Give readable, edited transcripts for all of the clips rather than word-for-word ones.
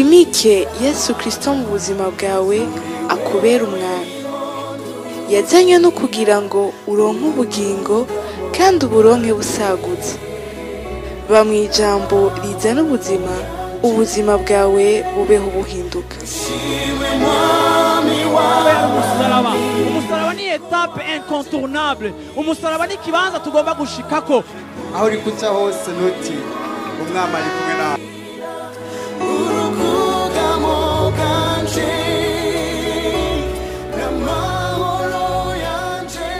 Wimike Yesu Kristo mu buzima bwawe, akubera umwami. Yazanywe no kugira ngo uronke ubugingo kandi uburonke busagutse. Ba mu ijambo rizana ubuzima, ubuzima bwawe bubeho buhinduka. Umusaraba, umusaraba ni étape incontournable. Umusaraba ni ikibanza tugomba gushikako. Aho uri kuca hose ntutinye, umwami ari kumwe nawe. Urukugamo bwanje n'amahoro yanje.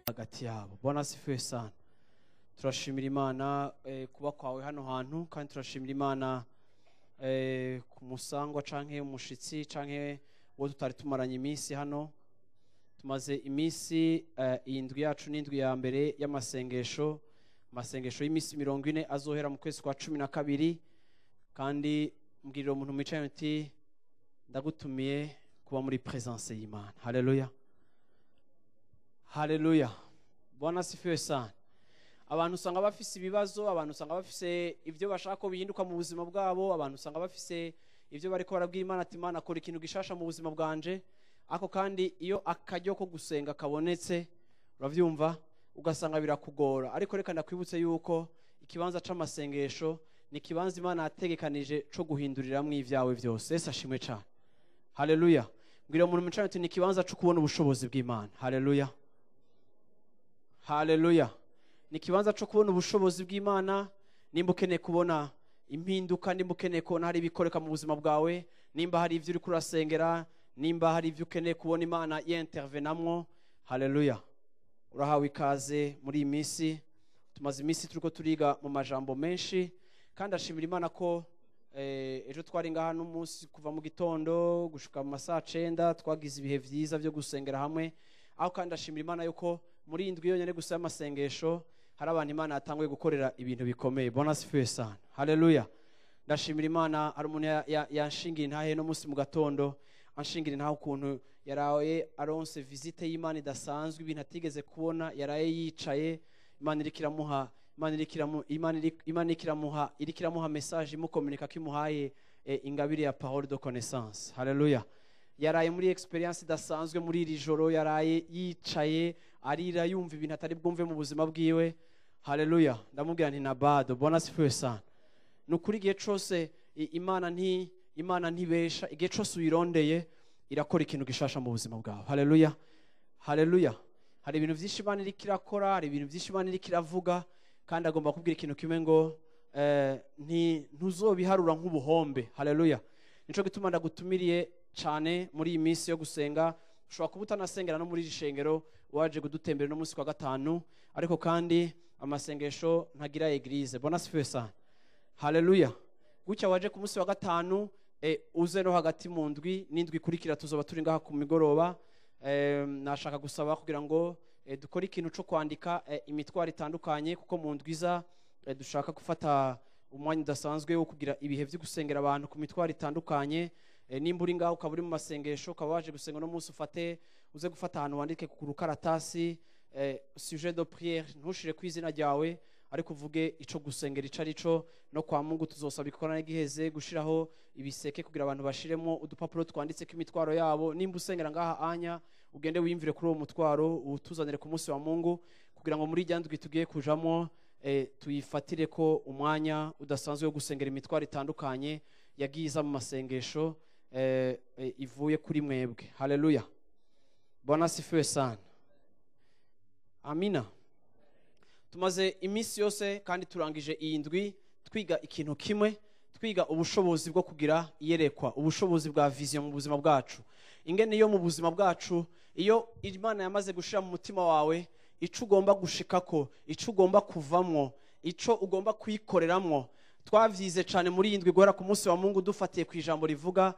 Hagati yabo. Bwana asifiwe sana. Turashimira Imana kuba kwawe hano hantu, kandi turashimira Imana ku musangwa canke umushitsi canke uwo tutari tumaranye iminsi hano. Tumaze iminsi iyi ndwi yacu n'indwi ya mbere y'amasengesho, amasengesho y'iminsi 40 azohera mu kwezi kwa 12. Kandi mbwirira umuntu mwicaye uti ndagutumiye kuba muri presence y'Imana. Haleluya, haleluya. Bwana asifiwe sana. Abantu usanga bafise ibibazo, abantu usanga bafise ibyo bashaka ko bihinduka mu buzima bwabo, abantu usanga bafise ibyo bariko barabwira Imana ati Imana kora ikintu gishasha mu buzima bwanje. Ako kandi iyo akaryo ko gusenga kabonetse, uravyumva, ugasanga birakugora. Ariko reka ndakwibutse yuko ikibanza c'amasengesho ni ikibanza Imana yategekanije co guhinduriramwo ivyawe vyose. Yesu ashimwe cane. Haleluya. Mbwira umuntu mwicaranye uti ni ikibanza co kubona ubushobozi bw'Imana. Haleluya, haleluya. Ni ikibanza co kubona ubushobozi bw'Imana. Nimba ukeneye kubona impinduka, nimba ukeneye kubona hari ibikoreka mu buzima bwawe, nimba hari ivyo uriko urasengera, nimba hari ivyo ukeneye kubona Imana yintervenamwo, haleluya, urahawe ikaze muri iyi minsi. Tumaze iminsi turiko turiga mu majambo menshi, kandi ashimira Imana ko ejo twari ngaha n'umunsi kuva mu gitondo gushika mu masaha 9, twagize ibihe vyiza vyo gusengera hamwe. Aho kandi ashimira Imana yuko muri iyi ndwi yonyene gusa y'amasengesho hari abantu Imana yatanguye gukorera ibintu bikomeye. Bwana asifiwe sana. Haleluya. Ndashimira Imana. Hari umuntu yanshingiye intahe no munsi mu gatondo, anshingira intahe ukuntu yaraye aronse visite y'Imana idasanzwe, ibintu atigeze kubona. Yaraye yicaye, Imana iriko iramuha, Imana iriko iramu-, Imana iriko, Imana iriko iramuha, iriko iramuha message imukomunika ko imuhaye ingabire ya parole de connaissance. Haleluya. Yaraye muri experience idasanzwe muri iri joro, yaraye yicaye arira yumva ibintu atari bwumve mu buzima bwiwe. Haleluya. Ndamubwira nti nabado. Bwana asifiwe sana. Nukuri igihe cose Imana nti, Imana ntibesha, igihe cose uyirondeye irakora ikintu gishasha mu buzima bwawe. Haleluya, haleluya. Hari ibintu vyinshi Imana iriko irakora, hari ibintu vyinshi Imana iriko iravuga, kandi agomba kubwira ikintu kimwe ngo ntuzobiharura nk'ubuhombe. Haleluya. Nico gituma ndagutumiriye cane muri iyi minsi yo gusenga. Ushobora kuba utanasengera no muri iri shengero, waje kudutembera no munsi kwa gatanu, ariko kandi amasengesho ntagira eglise. Bwana asifiwe sana. Haleluya. Gutya waje ku munsi wa gatanu, uze no hagati mu ndwi n'indwi ikurikira tuzoba turi ngaha ku migoroba. Nashaka gusaba kugira ngo dukore ikintu co kwandika imitwaro itandukanye, kuko mu ndwi iza dushaka gufata umwanya udasanzwe wo kugira ibihe vyo gusengera abantu ku mitwaro itandukanye. Nimba uri ngaho ukaba uri mu masengesho, ukaba waje gusenga no munsi, ufate uze gufata ahantu wandike ku rukaratasi sujet de prière, ntushire ku izina ryawe, ariko uvuge ico gusengera ico arico. No kwa Mungu tuzosaba ikorana giheze gushiraho ibiseke kugira abantu bashiremo udupapuro twanditseko imitwaro yabo. Nimba usengera ngaha anya, ugende wiyumvire kuri uwo mutwaro, utuzanire ku munsi wa Mungu, kugira ngo muri rya ndwi tugiye kujamo tuyifatire ko umwanya udasanzwe wo gusengera imitwaro itandukanye yagiye iza mu masengesho ivuye kuri mwebwe. Haleluya. Bwana asifiwe sana. Amina. Tumaze iminsi yose kandi turangije iyi ndwi twiga ikintu kimwe, twiga ubushobozi bwo kugira iyerekwa, ubushobozi bwa vision mu buzima bwacu. Ingene iyo mu buzima bwacu, iyo Imana yamaze gushira mu mutima wawe ico ugomba gushikako, ico ugomba kuvamwo, ico ugomba kwikoreramwo. Twavyize cane muri iyi ndwi guhera ku munsi wa Mungu, dufatiye ku ijambo rivuga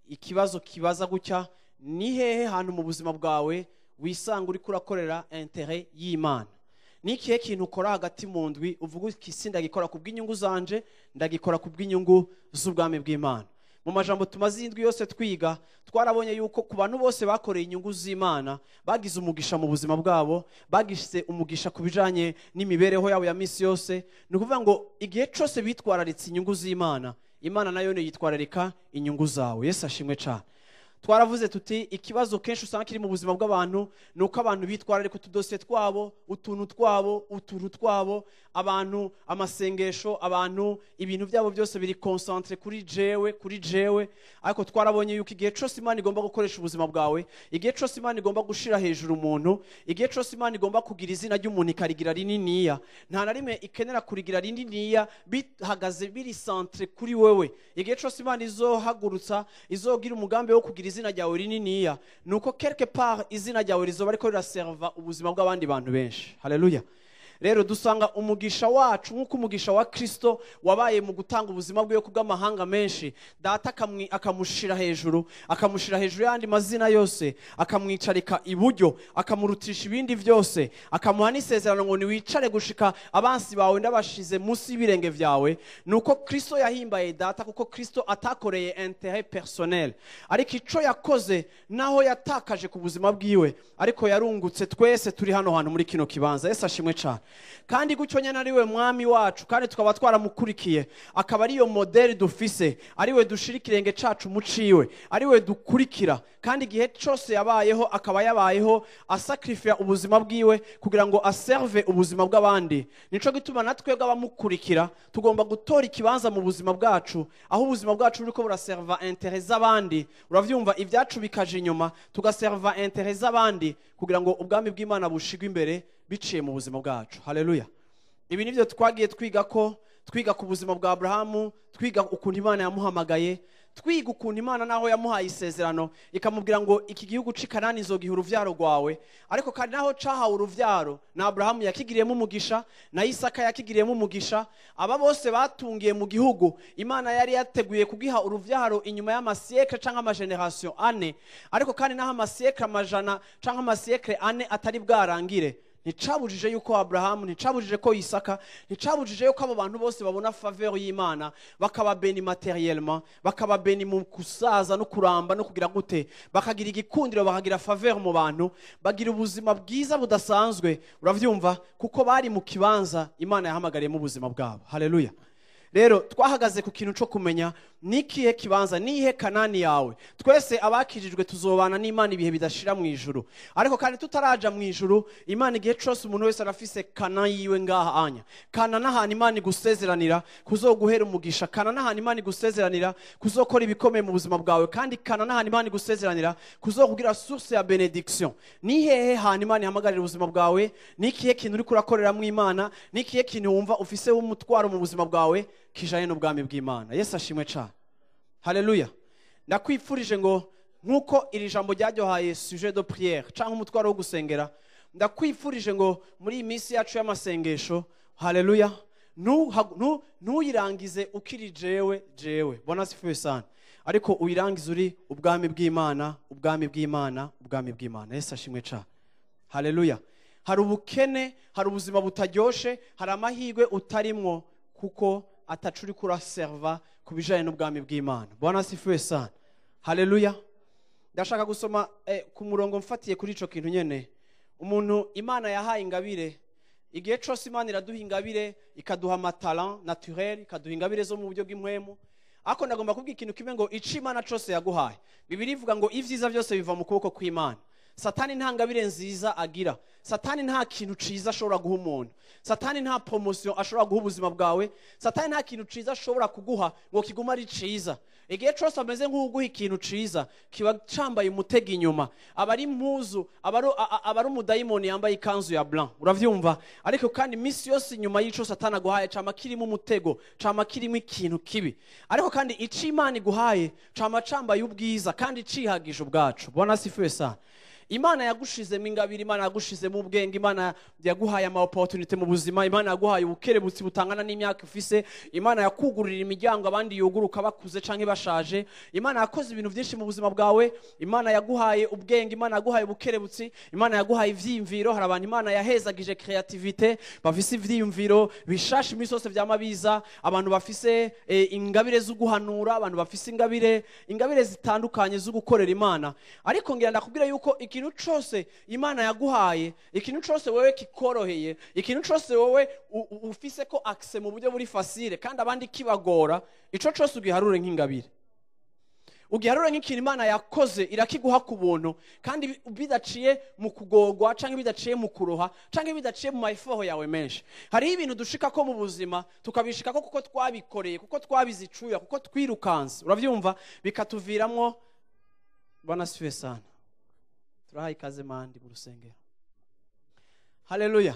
ikibazo kibaza gutya: ni hehe hantu mu buzima bwawe wisanga uriko urakorera intérêt y'Imana? Ni ikihe kintu ukora hagati mu ndwi uvuga uti si ndagikora ku bw'inyungu zanje, ndagikora ku bw'inyungu z'ubwami bw'Imana? Mu majambo tumaze indwi yose twiga, twarabonye yuko ku bantu bose bakoreye inyungu z'Imana bagize umugisha mu buzima bwabo, bagize umugisha ku bijanye n'imibereho yabo ya misi yose. Ni ukuvuga ngo igihe cyose bitwararitse inyungu z'Imana, Imana nayo yitwararika inyungu zawe. Yesu ashimwe cyane. Twaravuze tuti ikibazo kenshi usanga kiri mu buzima bw'abantu ni uko abantu bitwararika utudosiye twabo, utuntu twabo, utuntu twabo, abantu amasengesho, abantu ibintu byabo byose biri concentré kuri jewe, kuri jewe. Ariko twarabonye yuko igihe cyose Imana igomba gukoresha ubuzima bwawe, igihe cyose Imana igomba gushira hejuru umuntu, igihe cyose Imana igomba kugira izina ry'umuntu ikarigira rininiya, nta na rimwe ikenera kurigira rininiya bihagaze biri centré kuri wewe. Igihe cyose Imana izohagurutsa, izogira umugambi wo kugira izina ryawe rininiya, nuko quelque part izina ryawe rizoba ariko riraserva ubuzima bw'abandi bantu benshi. Haleluya. Rero dusanga umugisha wacu nk'uko umugisha wa Kristo wabaye mu gutanga ubuzima bwiwe kubw'amahanga menshi, data akamushira hejuru, akamushira hejuru y'andi mazina yose, akamwicarika iburyo, akamurutisha ibindi byose, akamuha n'isezerano ngo niwicare gushika abansi bawe ndabashize munsi y'ibirenge vyawe. Nuko Kristo yahimbaye data, kuko Kristo atakoreye intérêt personnel, ariko ico yakoze naho yatakaje ku buzima bwiwe, ariko yarungutse twese turi hano hantu muri kino kibanza. Yesu ashimwe cyane. Kandi gutyo nyene ari we mwami wacu, kandi tukaba twaramukurikiye, akaba ariyo modeli dufise, ari we dushira ikirenge cacu muciwe, ari we dukurikira. Kandi igihe cyose yabayeho akaba yabayeho asacrifier ubuzima bwiwe kugira ngo aserve ubuzima bw'abandi. Nico gituma natwe abamukurikira tugomba gutora ikibanza mu buzima bwacu, aho ubuzima bwacu buriko buraserva intérêt z'abandi. Uravyumva, ibyacu bikaje inyuma, tugaserva intérêt z'abandi kugira ngo ubwami bw'Imana bushigwe imbere biciye mu buzima bwacu. Haleluya. Ibi nivyo twagiye twiga ko twiga ku buzima bwa Abrahamu, twiga ukuntu Imana yamuhamagaye, twiga ukuntu Imana naho yamuhaye isezerano ikamubwira ngo iki gihugu c'i Kanani nzogiha uruvyaro rwawe. Ariko kandi naho cahawe uruvyaro, na Abrahamu yakigiriyemo umugisha, na Isaka yakigiriyemo umugisha. Aba bose batungiye mu gihugu Imana yari yateguye kugiha uruvyaro inyuma y'amasiècle canke amageneration ane. Ariko kandi naho amasiècle amajana canke amasiècle ane atari bwarangire, nticabujije yuko Abrahamu, nticabujije ko Isaka, nticabujije yuko abo bantu bose babona faveur y'Imana, bakaba béni matériellement, bakaba béni mu kusaza no kuramba no kugira gute, bakagira igikundiro, bakagira faveur mu bantu, bagira ubuzima bwiza budasanzwe. Uravyumva, kuko bari mu kibanza Imana yahamagariyemo ubuzima bwabo. Haleluya. Rero twahagaze ku kintu cyo kumenya nikihe kibanza, nihe Kanani yawe. Twese abakijijwe tuzobana n'Imana ibihe bidashira mu ijuru, ariko kandi tutaraja mu ijuru, Imana igihe cyose umuntu wese arafise Kana yiwe ngaha anya. Kana n'ahantu Imana igusezeranira kuzoguhera umugisha, Kana n'ahantu Imana igusezeranira kuzokora ibikomeye mu buzima bwawe, kandi Kana n'ahantu Imana igusezeranira kuzokugira source ya bénédiction. Ni hehe hantu Imana ihamagarira ubuzima bwawe? Nikihe kintu uriko urakorera mu Imana? Nikihe kintu wumva ufise w'umutwaro mu buzima bwawe kijanye n'ubwami bw'Imana? Yesu ashimwe cyane. Haleluya. Ndakwifurije ngo nkuko iri jambo ryaduhaye sujet de prière canke umutwaro wo gusengera, ndakwifurije ngo muri iyi minsi yacu y'amasengesho, haleluya, ntuyirangize ukiri jewe jewe. Bwana asifiwe sana. Ariko uyirangize uri ubwami bw'Imana, ubwami bw'Imana, ubwami bw'Imana. Yesu ashimwe cyane. Haleluya. Hari ubukene, hari ubuzima butaryoshe, hari amahirwe utarimwo kuko atacu uriko uraserva ku bijanye n'ubwami bw'Imana. Bwana asifiwe sana. Haleluya. Ndashaka gusoma ku murongo mfatiye kuri ico kintu nyene. Umuntu Imana yahaye ingabire, igihe cose Imana iraduha ingabire, ikaduha amatalent naturel, ikaduha ingabire zo mu buryo bw'impwemu. Ariko ndagomba kubwira ikintu kimwe ngo ico Imana cose yaguhaye, Bibiliya ivuga ngo ivyiza byose biva mu kuboko kw'Imana. Satani nta ngabire nziza agira. Satani nta kintu ciza ashobora guha umuntu. Satani nta promotion ashobora guha ubuzima bwawe. Satani nta kintu ciza ashobora kuguha ngo kigume ari ciza. Igihe cose ameze nk'uguha ikintu ciza, kiba cambaye umutego inyuma. Aba ari impuzu, aba ari umudayimoni yambaye ikanzu ya blanc. Uravyumva? Ariko kandi imisi yose inyuma y'ico Satani aguhaye cama kirimo umutego, cama kirimo ikintu kibi. Ariko kandi ico Imana iguhaye cama cambaye ubwiza kandi cihagije ubwacu. Bwana asifiwe sana. Imana yagushizemo ingabire, Imana yagushizemo ubwenge, Imana yaguhaye ama opportunity mu buzima, Imana yaguhaye ubukerebutsi butangana n'imyaka ufise, Imana yakugurira imiryango abandi yuguruka bakuze canke bashaje, Imana yakoze ibintu byinshi mu buzima bwawe, Imana yaguhaye ubwenge, Imana yaguhaye ubukerebutsi, Imana yaguhaye ivyiyumviro. Hari abantu Imana yahezagije creativité, bafise ivyiyumviro bishasha iminsi yose vyama biza, abantu bafise ingabire zo guhanura, abantu bafise ingabire zitandukanye zo gukorera Imana. Ariko ngira ndakubwira yuko ikintu cose Imana yaguhaye, ikintu cose wewe kikoroheye, ikintu cose wewe ufise ko accès mu buryo buri facile kandi abandi kibagora, ico cose ugiharure nk'ingabire, ugiharure nk'ikintu Imana yakoze irakiguha ku buntu, kandi bidaciye mu kugorwa canke bidaciye mu kuroha canke bidaciye mu mayifoho yawe menshi. Hariho ibintu dushika ko mu buzima tukabishika ko kuko twabikoreye, kuko twabizicuya, kuko twirukanse, uravyumva, bikatuviramwo. Bwana asifiwe sana. Turahaye ikaze mandi mu rusengero. Haleluya.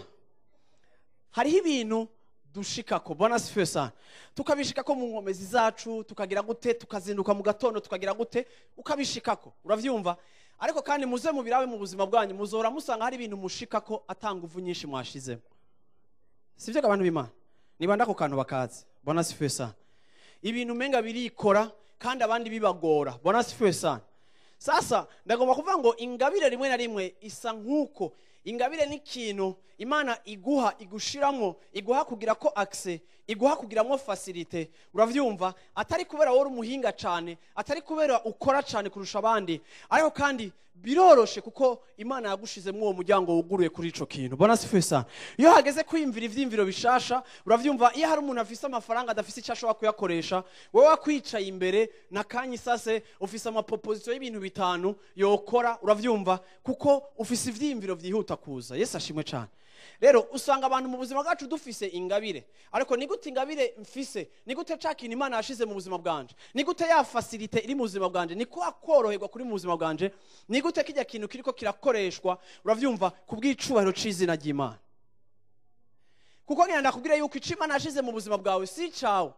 Hariho ibintu dushikako, Bwana asifiwe sana, tukabishikako mu nkomezi zacu, tukagira gute, tukazinduka mu gatondo, tukagira gute, ukabishikako, uravyumva. Ariko kandi muze mubirabe mu buzima bwanyu, muzora musanga hari ibintu mushikako atanga uvu nyinshi mwashizemo. Sivyo abantu b'Imana? Niba ndako kantu bakazi. Bwana asifiwe sana. Ibintu menga birikora kandi abandi bibagora. Bwana asifiwe sana. Sasa ndagomba kuvuga ngo ingabire rimwe na rimwe isa nkuko ingabire ni ikintu Imana iguha, igushiramo, iguha kugira ko accès, iguha kugiramo facilité, uravyumva, atari kubera wowe umuhinga cyane, atari kubera ukora cyane kurusha abandi, ariko kandi biroroshe kuko Imana yagushizemo uwo muryango wuguruye kuri ico kintu. Bwana asifiwe sana. Iyo hageze kwiyumvira ivyiyumviro bishasha, uravyumva, iyo hari umuntu afise amafaranga adafise icyo ashobora kuyakoresha, wewe wakwicaye imbere na kanyi sase ufise ama proposition y'ibintu bitanu yokora, uravyumva, kuko ufise ivyiyumviro vyihuta kuza. Yesu ashimwe cyane. Rero usanga abantu mu buzima bwacu dufise ingabire, ariko ni gute ingabire mfise, ni gute ca kintu Imana yashize mu buzima bwanje, ni gute ya facilité iri mu buzima bwanje, ni kwa koroherwa kuri mu buzima bwanje, ni gute kijya kintu kiriko kirakoreshwa, uravyumva, kubw'icubahiro c'izina ry'Imana. Kuko ngira ndakubwira yuko ico Imana yashize mu buzima bwawe si cawe.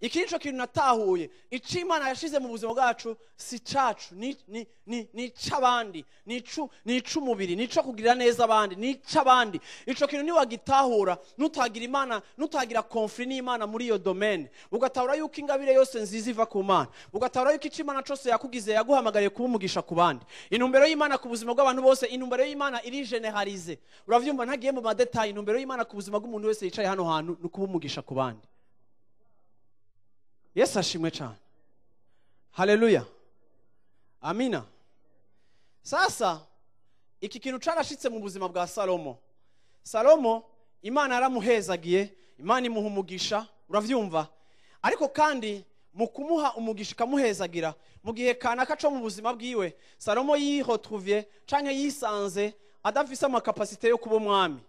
Iki nico kintu natahuye, ico Imana yashize mu buzima bwacu si cacu, ni c'abandi, ni c'umubiri, ni co kugirira neza abandi, ni c'abandi. Ico kintu niwagitahura, nutagira Imana, nutagira conflit n'Imana muri iyo domaine, ugatahura yuko ingabire yose nziza iva ku Mana, ugatahura yuko ico Imana cose yakugize yaguhamagariye kuba umugisha ku bandi. Intumbero y'Imana ku buzima bw'abantu bose, intumbero y'Imana iri généralisée, uravyumva, ntagiye mu madetail. Intumbero y'Imana ku buzima bw'umuntu wese yicaye hano hantu ni kuba umugisha ku bandi. Yesu ashimwe cyane. Haleluya. Amina. Sasa iki kintu carashitse mu buzima bwa Salomo. Salomo Imana yaramuhezagiye, Imana imuha umugisha, uravyumva. Ariko kandi mu kumuha umugisha ikamuhezagira, mu gihe kanaka co mu buzima bwiwe, Salomo yiretrouviye canke yisanze adafise amakapasite yo kuba umwami.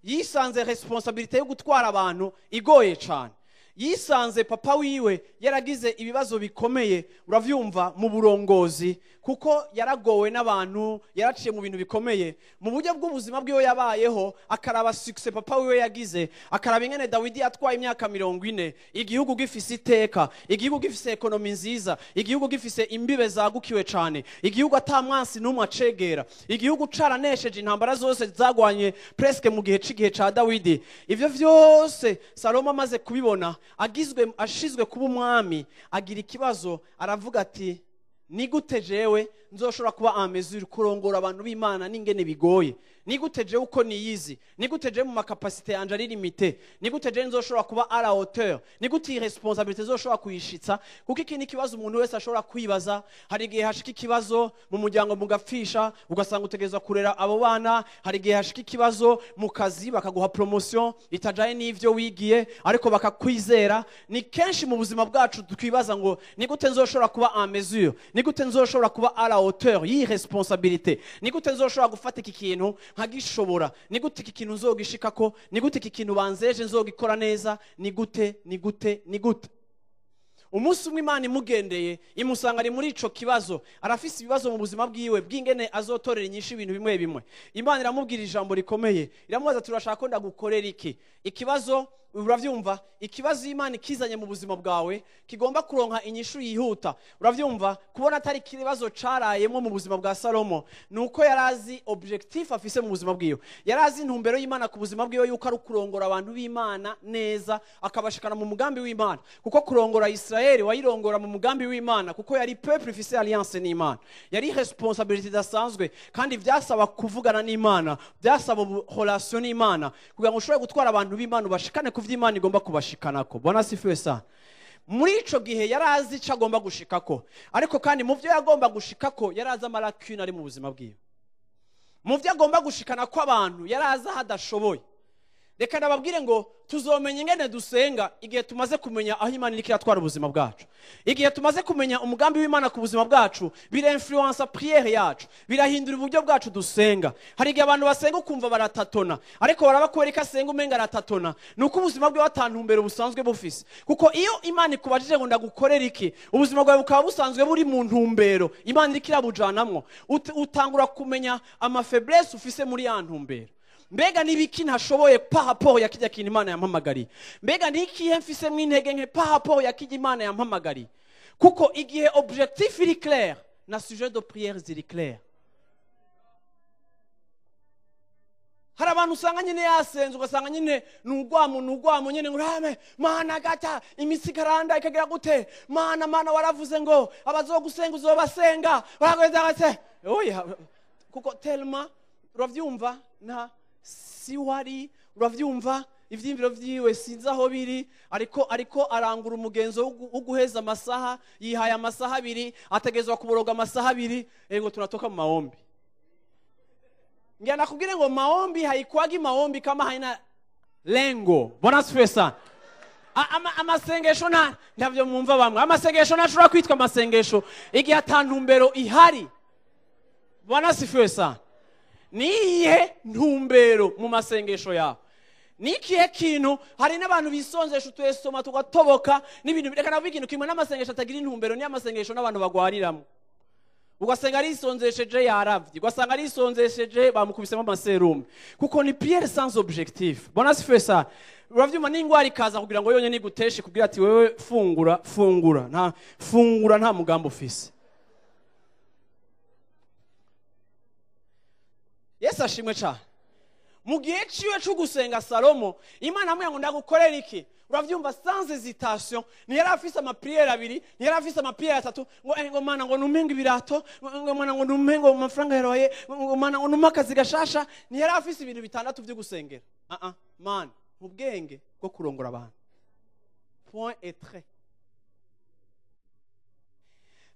Yisanze responsabilité yo gutwara abantu igoye cane. Yisanze papa wiwe yaragize ibibazo bikomeye, uravyumva, mu burongozi, kuko yaragowe n'abantu, yaraciye mu bintu bikomeye mu buryo bw'ubuzima bwiwe yabayeho, akaraba succès papa wiwe yagize, akaraba ingene Dawidi yatwaye imyaka 40, igihugu gifise iteka, igihugu gifise économie nziza, igihugu gifise imbibe zagukiwe cane, igihugu ata mwansi n'umwe acegera, igihugu caranesheje intambara zose zagwanye presque mu gihe c'igihe ca Dawidi. Ivyo vyose Salomo amaze kubibona, agizwe ashizwe kuba umwami, agira ikibazo, aravuga ati ni gute jewe nzoshobora kuba en mesure kurongora abantu b'Imana n'ingene bigoye, ni gute jewe uko niyizi, ni gute jewe mu makapasite yanje ari limité, ni gute jewe nzoshobora kuba à la hauteur, ni gute iyi responsabilité nzoshobora kuyishitsa? Kuko iki ni ikibazo umuntu wese ashobora kwibaza. Hari igihe hashika ikibazo mu muryango mugapfisha, ugasanga utegerezwa kurera abo bana. Hari igihe hashika ikibazo mu kazi, bakaguha promotion itajaye n'ivyo wigiye, ariko bakakwizera. Ni kenshi mu buzima bwacu twibaza ngo ni gute nzoshobora kuba en mesure, ni gute nzoshobora kuba à la hauteur y'iyi responsabilité, ni gute nzoshobora gufata iki kintu nkagishobora, ni gute iki kintu nzogishikako, ni gute iki kintu banzeje nzogikora neza, ni gute, ni gute, ni gute. Umunsi umwe Imana imugendeye, imusanga ari muri ico kibazo, arafise ibibazo mu buzima bwiwe bw'ingene azotorera inyishu ibintu bimwe bimwe. Imana iramubwira ijambo rikomeye, iramubaza, turashaka ko ndagukorera iki? Ikibazo Uravyumva, ikibazo Imana ikizanye mu buzima bwawe kigomba kuronka inyishu yihuta. Uravyumva, kubona atari ikibazo carayemwo mu buzima bwa Salomo nuko yarazi objectif afise mu buzima bwiwe, yarazi intumbero y'Imana ku buzima bwiwe, yuko ari ukurongora abantu b'Imana neza akabashikana mu mugambi w'Imana. Kuko kurongora Israeli wayirongora mu mugambi w'Imana, kuko yari peuple ifise alliance n'Imana, yari responsabilité idasanzwe, kandi vyasaba kuvugana n'Imana, byasaba relation n'Imana kugira ngo ushobore gutwara abantu b'Imana ubashikane ku vy'Imana igomba kubashikanako. Bwana asifiwe sana. Muri ico gihe yarazi ico agomba gushikako, ariko kandi mu vyo yagomba gushikako yarazi amalacune ari mu buzima bwiwe. Mu vyo agomba gushikana ko abantu yarazi aho adashoboye. Reka nababwire ngo tuzomenya ingene dusenga igihe tumaze kumenya aho Imana iriko iratwara ubuzima bwacu. Igihe tumaze kumenya umugambi w'Imana ku buzima bwacu, bira-influença prière yacu, birahindura uburyo bwacu dusenga. Hari igihe abantu basenga ukumva baratatona, ariko baraba kubera ko asenga umenga aratatona, nuko ubuzima bwe batantumbero busanzwe bufise. Kuko iyo Imana ikubajije ngo ndagukorera iki, ubuzima bwawe bukaba busanzwe buri mu ntumbero Imana iriko irabujanamwo, utangura kumenya ama faiblesse ufise muri ya ntumbero. Mbega nibiki ntashoboye par rapport ya kijya kintu Imana yampamagariye? Mbega nikihe mfise mw'intege nke par rapport ya kijya Imana yampamagariye? Kuko igihe objectif iri clair na sujet de prière ziri clair. Hari abantu usanga nyine yasenze, ugasanga nyine nugwamo nugwamo nyine ngo rame mana gata imitsi ikaranda ikagira gute, mana mana waravuze ngo abazogusenga uzobasenga, warakweza gate. Oya, kuko tellement uravyumva na si wari uravyumva ivyimviro vyiwe sinzi aho biri, ariko arangura umugenzo wo guheza amasaha, yihaye amasaha abiri, ategezwa kuboroga amasaha abiri, ngo tunatoka mu maombi. Ngira nakubwire ngo maombi haikwagi maombi kama haina lengo. Bwana asifiwe sana. Amasengesho na ndavyo mwumva bamwe, amasengesho nashobora kwitwa amasengesho igihe atantumbero ihari. Bwana asifiwe sana. Niyihe ntumbero mu masengesho yawe? Nikihe kintu? Hari n'abantu bisonzesha utwesoma tugatoboka n'ibintu. Reka navuga ikintu kimwe, n'amasengesho atagira intumbero ni amasengesho n'abantu bagwariramo. Ugasanga arisonzesheje yaravye, ugasanga arisonzesheje bamukubisemo amaserume, kuko ni prière sans objectif. Bwana asifiwe sana. Uravyumva, n'ingwara ikaza kugira ngo yonyene iguteshe kugira ati wewe fungura fungura, nta fungura nta mugambo ufise. Yesu ashimwe cyane. Mu gihe ciwe cyo gusenga Salomo, Imana amwe ngo ndagukorera iki? Uravyumva, sans hésitation, ntiyari afise ama prière abiri, ntiyari afise ama prière atatu, ngo Mana ngo numenga ibirato, ngo Mana ngo numenga amafaranga yaroye, ngo Mana ngo numpe akazi gashasha. Ntiyari afise ibintu bitandatu byo gusengera. Man, mu bwenge bwo kurongora abantu. Point et trait.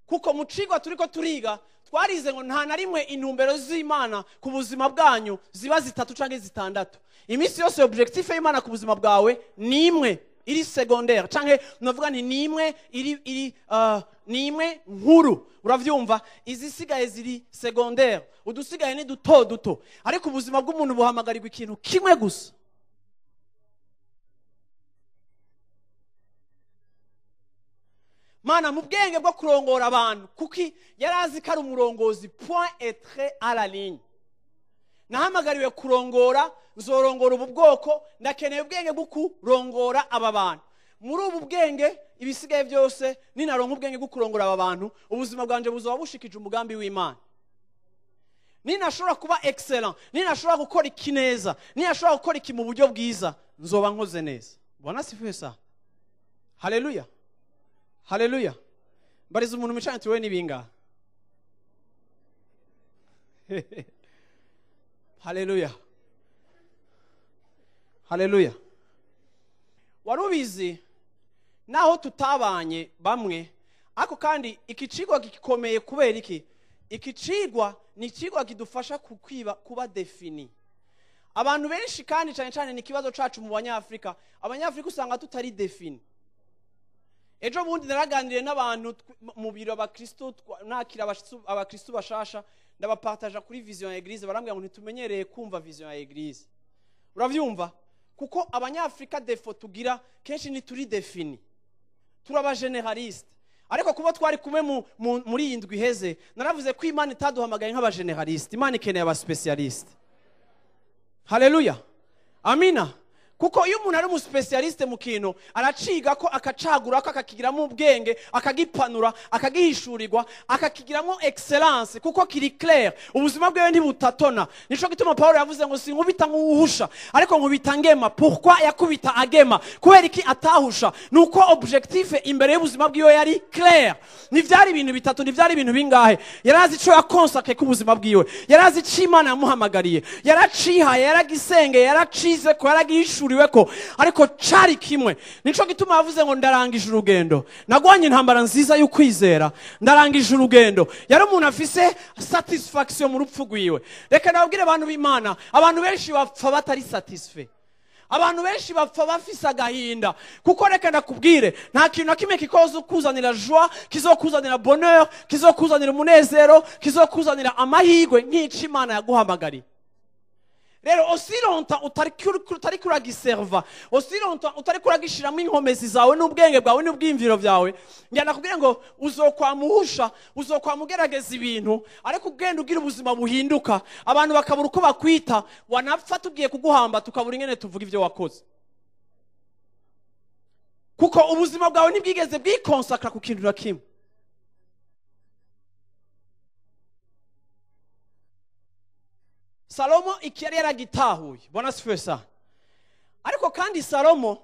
Kuko mu cigwa turiko turiga twarize ngo nta na rimwe intumbero z'Imana ku buzima bwanyu ziba zitatu canke zitandatu. Iminsi yose objectif y'Imana ku buzima bwawe ni imwe iri secondaire, canke navuga nti ni imwe iri ni imwe nkuru. Uravyumva, izisigaye ziri secondaire, udusigaye ni duto duto, ariko ubuzima bw'umuntu buhamagarirwa ikintu kimwe gusa. Mana mu bwenge bwo kurongora abantu, kuki yarazi ko ari umurongozi, point et trait à la ligne. Nahamagariwe kurongora, nzorongora ubu bwoko, ndakeneye ubwenge bwo kurongora aba bantu. Muri ubu bwenge ibisigaye byose ninaronka ubwenge bwo kurongora aba bantu, ubuzima bwanje buzoba bushikije umugambi w'Imana. Ninashobora kuba excellent, ninashobora gukora iki neza, ninashobora gukora iki mu buryo bwiza, nzoba nkoze neza. Bwana asifiwe sana. Haleluya. Haleluya. Mbariza umuntu micanye tuwe nibinga. Haleluya. Haleluya. Warubizi naho tutabanye bamwe, ako kandi ikicigwa gikomeye kubera iki? Ikicigwa ni ikigwa kidufasha kukwiba kuba défini. Abantu benshi kandi cyane cyane ni kibazo cacu mu Banyafrika. Abanyafrika usanga tutari défini. Ejo bundi naraganiriye n'abantu mu biro abakristo, nakira abakristo bashasha, ndabapartaja kuri vision ya église, barambwira ngo ntitumenyereye kumva vision ya église. Uravyumva? Kuko Abanyafrika défaut tugira kenshi ntituri défini, turaba généraliste. Ariko kuba twari kumwe muri iyi ndwi iheze, naravuze ko Imana itaduhamagaye nk'aba généraliste, Imana ikeneye aba spécialiste. Haleluya. Amina. Kuko iyo umuntu ari umuspecialiste mu kintu, araciga ko akacagura ko akakigiramo ubwenge, akagipanura, akagihishurirwa, akakigiramo excellence, kuko kiri clair, ubuzima bwewe ntibutatona. Nico gituma Paulo yavuze ngo sinkubita nk'uwuhusha, ariko nkubita ngema. Pourquoi yakubita agema? Kubera iki atahusha? Nuko objectif imbere y'ubuzima bwiwe yari clair. Ntivyari ibintu bitatu, ntivyari ibintu bingahe. Yarazi ico yakonsacre ku buzima bwiwe, yarazi ico Imana yamuhamagariye, yaracihaye, yaragisengeye, yaracize ko, yaragihishuriwe ko, ariko cari kimwe. Nico gituma yavuze ngo ndarangije urugendo, nagwanye intambara nziza y'ukwizera, ndarangije urugendo. Yari umuntu afise satisfaction mu rupfu rwiwe. Reka nababwire abantu b'Imana, abantu benshi bapfa batari satisfait, abantu benshi bapfa bafise agahinda. Kuko reka ndakubwire, nta kintu na kimwe kizokuzanira joie, kizokuzanira bonheur, kizokuzanira umunezero, kizokuzanira amahirwe nk'ico Imana yaguhamagariye. Rero aussi longtemps utari kuragiserva, aussi longtemps utari kuragishiramo inkomezi zawe n'ubwenge bwawe n'ubwiyumviro byawe, njya nakubwira ngo uzokwamuhusha, uzokwamugerageza ibintu, ariko ugenda ugira ubuzima buhinduka, abantu bakabura uko bakwita, wanapfa tugiye kuguhamba tukabura ingene tuvuga ivyo wakoze. Kuko ubuzima bwawe ntibwigeze bwikonsakra ku kintu na kimwe. Salomo iki yari yaragitahuye. Bwana asifiwe sana. Ariko kandi Salomo,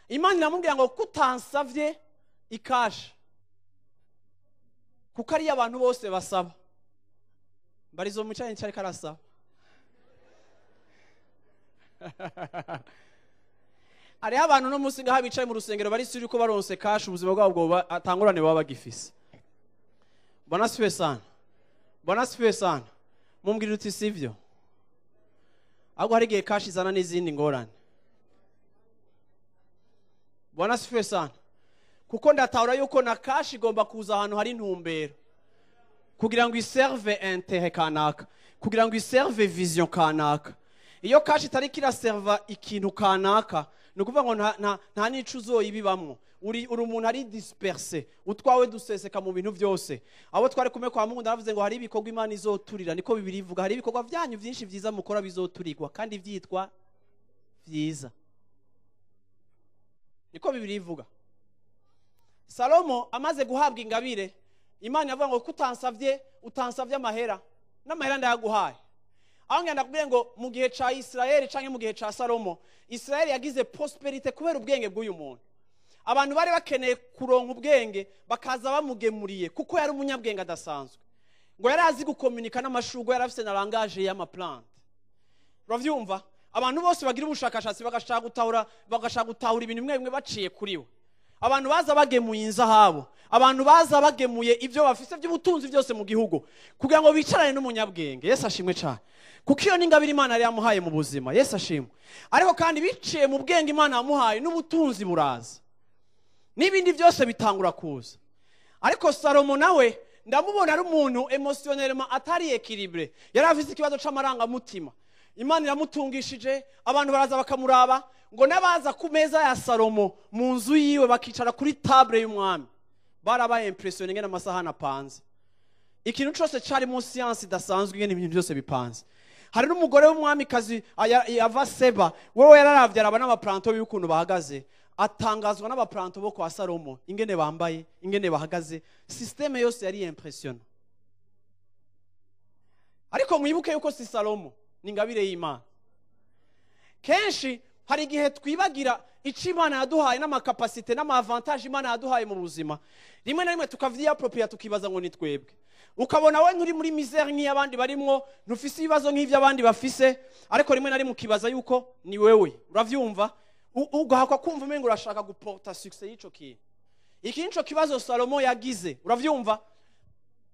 Imana iramubwira ngo kutansavye ikasha, kuko ari abantu bose basaba. Mbarizo mucanye cyari karasaba. Ari abantu no musi ngaha bicaye mu rusengero bari suri ko baronse cash, ubuzima bwabo bwo atangurane baba bagifise. Bwana asifiwe sana. Bwana asifiwe sana. Mumbwira uti sivyo? Ahubwo hari igihe cash izana n'izindi ngorane. Bwana asifiwe sana. Kuko ndatahura yuko na cash igomba kuza ahantu hari intumbero, kugira ngo iserve intérêt kanaka, kugira ngo iserve vision kanaka. Iyo cash itari kiraserva ikintu kanaka, ni ukuvuga ngo nta n'ico uzoyibibamwo. Uri umuntu ari dispersé, utwawe duseseka mu bintu byose. Abo twari kumwe kwa Mungu ndavuze ngo hari ibikorwa Imana izoturira, niko Bibiliya ivuga, hari ibikorwa byanyu byinshi byiza mukora bizoturirwa kandi byitwa byiza, niko Bibiliya ivuga. Salomo amaze guhabwa ingabire, Imana yavuga ngo kutansavye, utansavye amahera, n'amahera ndayaguhaye. Aho ngenda kubwira ngo mu gihe ca Israel canke mu gihe ca Salomo, Israel yagize prosperité kubera ubwenge bw'uyu muntu. Abantu bari bakeneye kuronka ubwenge bakaza bamugemuriye, kuko yari umunyabwenge adasanzwe. Ngo yari azi gukomunika n'amashurwe, yari afise na langage y'amaplante. Uravyumva? Abantu bose bagira ubushakashatsi bagashaka gutahura ibintu bimwe bimwe baciye kuri we. Abantu baza bagemuye inzahabu, abantu baza bagemuye ibyo bafise by'ubutunzi byose mu gihugu, kugira ngo bicarane n'umunyabwenge. Yesu ashimwe cyane. Kuko iyo n'ingabire Imana yari yamuhaye mu buzima. Yesu ashimwe. Ariko kandi biciye mu bwenge Imana yamuhaye, n'ubutunzi buraza, n'ibindi byose bitangura kuza. Ariko Salomo nawe ndamubona ari umuntu émotionnellement atari équilibré, yari afise ikibazo c'amarangamutima. Imana iramutungishije, abantu baraza bakamuraba, ngo n'abaza ku meza ya Salomo mu nzu yiwe bakicara kuri table y'umwami, barabaye impressionné ngene amasahani apanze. Ikintu cose cari mu science idasanzwe, ngene ibintu byose bipanze. Hari n'umugore w'umwamikazi yava Seba, wewe yararavye araba n'abaplanto y'ukuntu bahagaze, atangazwa n'abaplanto bo kwa Salomo ingene bambaye, ingene bahagaze, système yose yari impressionné. Ariko mwibuke yuko si Salomo, ni ingabire y'Imana. Kenshi hari igihe twibagira ico Imana yaduhaye n'amakapasite n'amavantage Imana yaduhaye mu buzima, rimwe na rimwe tukavyiapropria tukibaza ngo ni twebwe. Ukabona we nturi muri misère nk'iy'abandi barimwo, ntufise ibibazo nk'ivy'abandi bafise, ariko rimwe na rimwe ukibaza yuko ni wewe. Uravyumva? Ugahakwa kumva umengo urashaka guporta succès y'ico kintu. Iki nico kibazo Salomo yagize. Uravyumva?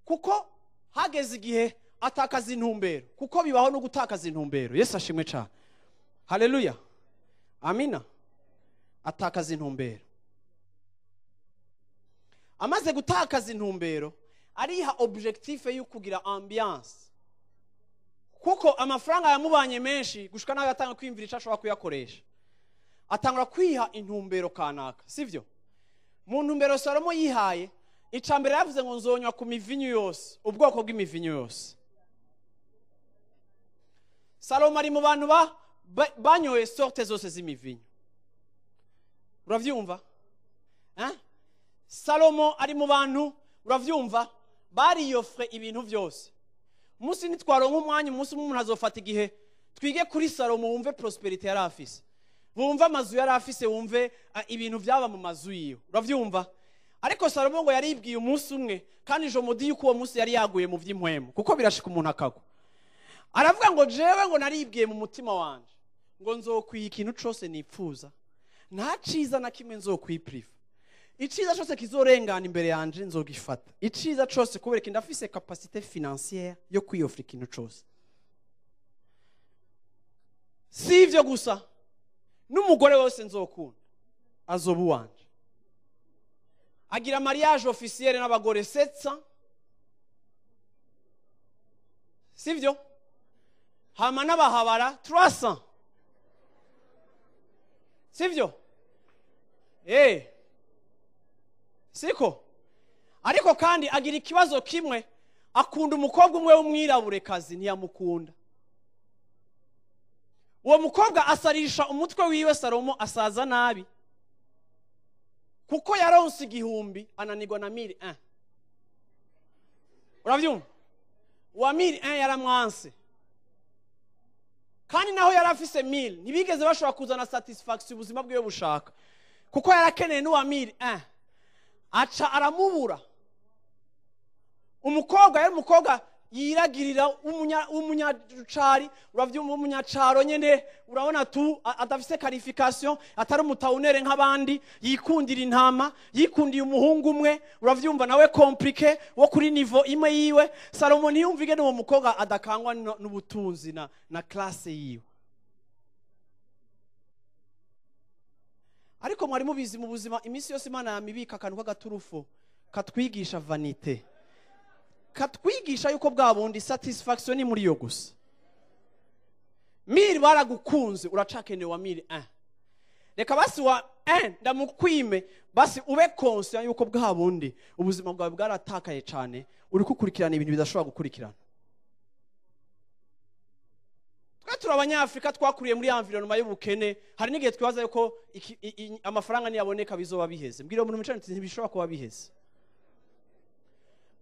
Kuko hageze igihe atakaza intumbero, kuko bibaho no gutakaza intumbero. Yesu ashimwe cyane. Haleluya. Amina. Atakaza intumbero. Amaze gutakaza intumbero, ariha objectif yo kugira ambiance. Kuko amafaranga yamubanye menshi gushika nayo atanga kwimvira ico ashobora kuyakoresha. Atangura kwiha intumbero kanaka, sivyo? Mu ntumbero Salomo yihaye, icambere yavuze ngo nzonywa ku mivinyu yose, ubwoko bw'imivinyu yose. Salomo ari mu bantu Banyoye sorte zose z'imivinyo. Uravyumva? Hein? Salomo ari mu bantu, uravyumva? Bariyofre ibintu vyose. Umunsi nitwaronka umwanya, umunsi umwe umuntu azofata igihe twige kuri Salomo, wumve prosperity yari afise, wumve amazu yari afise, wumve ibintu vyaba mu mazu yiwe. Uravyumva? Ariko Salomo ngo yaribwiye umunsi umwe, kandi je me dis yuko uwo munsi yari yaguye mu vy'impwemu, kuko birashika umuntu akagwa. Aravuga ngo jewe ngo naribwiye mu mutima wanje ngo nzokwiha ikintu cose nipfuza, nta ciza na kimwe nzokwipriva, iciza cose kizorengana imbere yanje nzogifata, iciza cose, kubera ko ndafise capacité financière yo kwiyofra ikintu cose. Si ivyo gusa, n'umugore wese nzokunda azoba uwanje. Agira mariage officiel n'abagore 700, sivyo? Hama n'abahabara 300, sivyo? Siko? Ariko kandi agira ikibazo kimwe, akunda umukobwa umwe w'umwiraburekazi, ntiyamukunda. Uwo mukobwa asarisha umutwe wiwe, Salomo asaza nabi, kuko yaronse 1000 ananirwa na 1001. Uravyumva? Uwa 1001 yaramwanse, kandi naho yarafise 1000 ntibigeze bashobora kuzana satisfaction ubuzima bwiwe bushaka, kuko yarakeneye n'uwa 1001 aca aramubura. Umukobwa yari umukobwa yiragirira w'umunyacari, uravyumva, w'umunyacaro nyene, urabona tu adafise qualification, atari umutawunere nk'abandi, yikundira intama, yikundiye umuhungu umwe, uravyumva, nawe compliqué wo kuri niveau imwe yiwe. Salomo ntiyumva ingene uwo mukobwa adakangwa n'ubutunzi na classe yiwe. Ariko mwari mubizi mu buzima iminsi yose Imana yamibika akantu k'agaturufo katwigisha vanité, katwigisha yuko bwa bundi satisfaction ni muri yo gusa. 1000 baragukunze, uracakenewe wa 1001. Reka basi wa 1 ndamukwime, basi ube conscient yuko bwa bundi ubuzima bwawe bwaratakaye cyane, uri kukurikirana ibintu bidashobora gukurikirana. Twe turi abanyafrika twakuriye muri environnement y'ubukene, hari n'igihe twibaza yuko amafaranga niyaboneka bizoba biheze. Mbwira umuntu mwicaranye uti ntibishobora kuba biheze,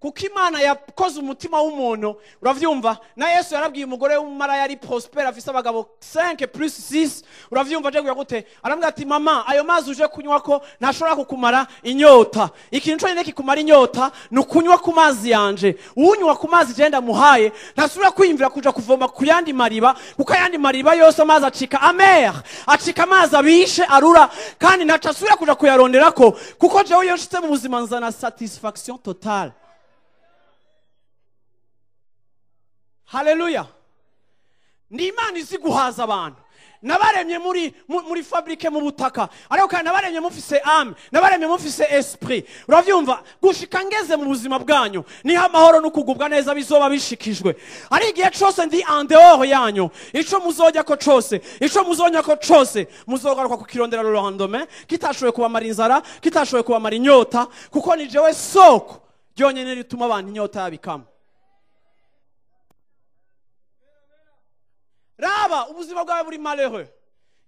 kuko Imana yakoze umutima w'umuntu. Uravyumva? Na Yesu yarabwiye umugore w'umumaraya yari prospère, afise abagabo 5 plus 6, uravyumva, aje gute? Aramubwira ati mama, ayo mazi uje kunywa ko ntashobora kukumara inyota. Ikintu cyonyine kikumara inyota ni ukunywa ku mazi yanje. Unywa ku mazi je ndamuhaye ntasubira kwiyumvira kuja kuvoma ku yandi mariba, kuko ayandi mariba yose amazi acika amer, acika amazi abishe arura, kandi ntaco asubira kuja kuyaronderako, kuko jewe iyo nshitse mu buzima nzana satisfaction totale. Haleluya. Ni Imana izi guhaza abantu. Nabaremye muri fabrique mu butaka, ariko kandi nabaremye mufise âme, nabaremye mufise esprit. Uravyumva? Gushika ngeze mu buzima bwanyu niho amahoro no kugubwa neza bizoba bishikijwe. Ari igihe cose ndi en dehors yanyu, ico muzojya ko cose, ico muzonya ko cose, muzogaruka kukirondera le lendemain, kitashoboye kubamara inzara, kitashoboye kubamara inyota, kuko ni jewe soko ryonyene rituma abantu inyota yabikama. Raba ubuzima bwawe buri malheureux.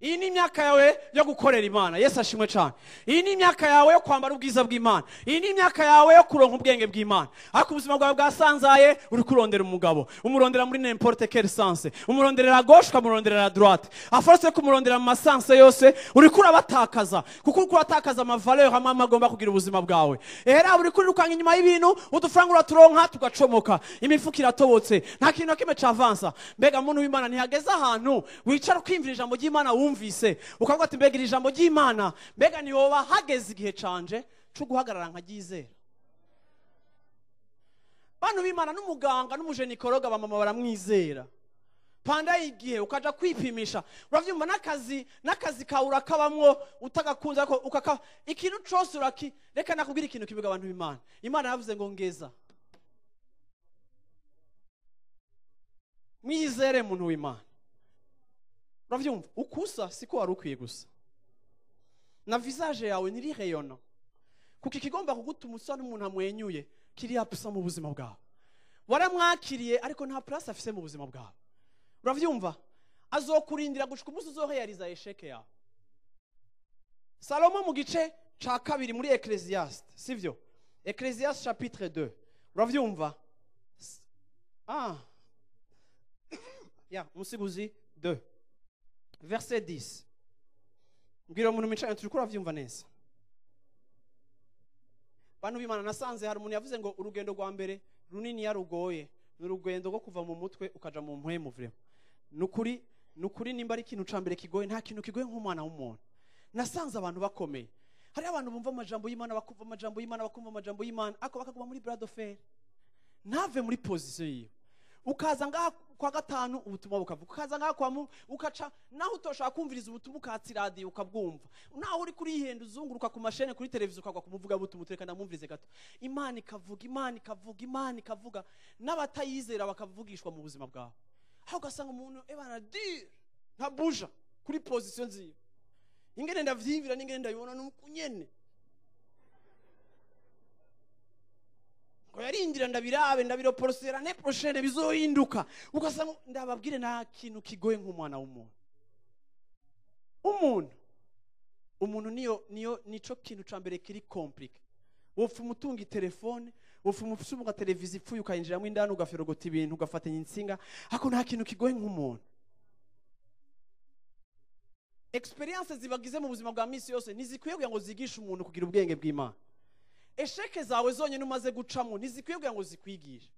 Iyi ni imyaka yawe yo gukorera Imana. Yesu ashimwe cyane. Iyi ni imyaka yawe yo kwambara ubwiza bw'Imana. Iyi ni imyaka yawe yo kuronka ubwenge bw'Imana. Ariko ubuzima bwawe bwasanzaye, uri kurondera umugabo, umurondera muri n'importe quel sens, umuronderera gauche, ukamuronderera droite. À force yo kumurondera mu masanse yose, uri kurabatakaza, kuko uri kuratakaza ama valeur amwe amwe agomba kugira ubuzima bwawe. Ehera uri kurirukanga inyuma y'ibintu, udufaranga uraturonka tugacomoka, imifuka iratobotse, nta kintu na kimwe cavansa. Mbega muntu w'Imana, ntihageze ahantu wicara ukiyumvira ijambo ry'Imana wumvise, ukavuga ati mbega iri jambo ry'Imana, mbega nihoba hageze igihe canje co guhagarara nkaryizera? Bantu b'Imana, n'umuganga n'umujenikologa bamama baramwizera. Panda igihe ukaja kwipimisha, uravyumva, n'akazi kawe urakabamwo utagakunze, ariko ukaka ikintu cose uraki. Reka nakubwira ikintu kivuga, abantu b'Imana, Imana yavuze ngo ngeza mwizere muntu w'Imana. Uravyumva? Ukusa siko wari ukwiye gusa, na visage yawe ntiri rayonnant, kuko ikigomba kugutuma usa n'umuntu amwenyuye kiri absent mu buzima bwawe. Waramwakiriye ariko nta place afise mu buzima bwawe. Uravyumva? Azokurindira gushika umunsi uzoheyariza échec yawe. Salomo mu gice ca kabiri muri Ecclésiaste, sivyo? Ecclésiaste chapitre 2, uravyumva? Ah ya Musiguzi 2 verset 10. Mbwira umuntu mwicaranye, turiko uravyumva neza? Bantu b'Imana, nasanze hari umuntu yavuze ngo urugendo rwa mbere runini yarugoye ni urugendo rwo kuva mu mutwe ukaja mu mpwemu. Vraiment, nukuri, nukuri, nimba ari ikintu ca mbere kigoye, nta kintu kigoye nk'umwana w'umuntu. Nasanze abantu bakomeye, hariho abantu bumva amajambo y'Imana, bakumva amajambo y'Imana, bakumva amajambo y'Imana, ariko bakaguma muri bras de fer, ntave muri position yiwe. Ukaza ngaha kwa gatanu, ubutumwa bukavuga, ukaza ngaha kwa mu ukaca, naho utoshaka kumviriza ubutumwa, ukatsa iradiyo ukabwumva, naho uri kurihenda uzunguruka ku mashene, kuri televiziyo, ukagwa ku muvugabutumwa, utereka ndamwumvirize gato. Imana ikavuga, Imana ikavuga, Imana ikavuga, n'abatayizera bakavugishwa mu buzima bwawe. Aho ugasanga umuntu ebana dire ntabuja kuri position nziwe. Ingene ndavyiyumvira n'ingene ndabibona nuko nyene ngo yarindira ndabirabe, ndabiroporosera, l'année prochaine bizohinduka. Ugasanga, ndababwire, nta kintu kigoye nk'umwana w'umuntu. Umuntu niyo nico kintu ca mbere kiri compliqué. Wopfa umutunga telefone, wopfa umutunga televiziyo ipfuye, ukayinjiramo indani, ugaferogota ibintu, ugafatanya insinga, ariko nta kintu kigoye nk'umuntu. Expérience zibagize mu buzima bwa misi yose ntizikwiye kugira ngo zigishe umuntu kugira ubwenge bw'Imana. Échecs zawe zonyine umaze gucamo ntizikwiye kugira ngo zikwigishe.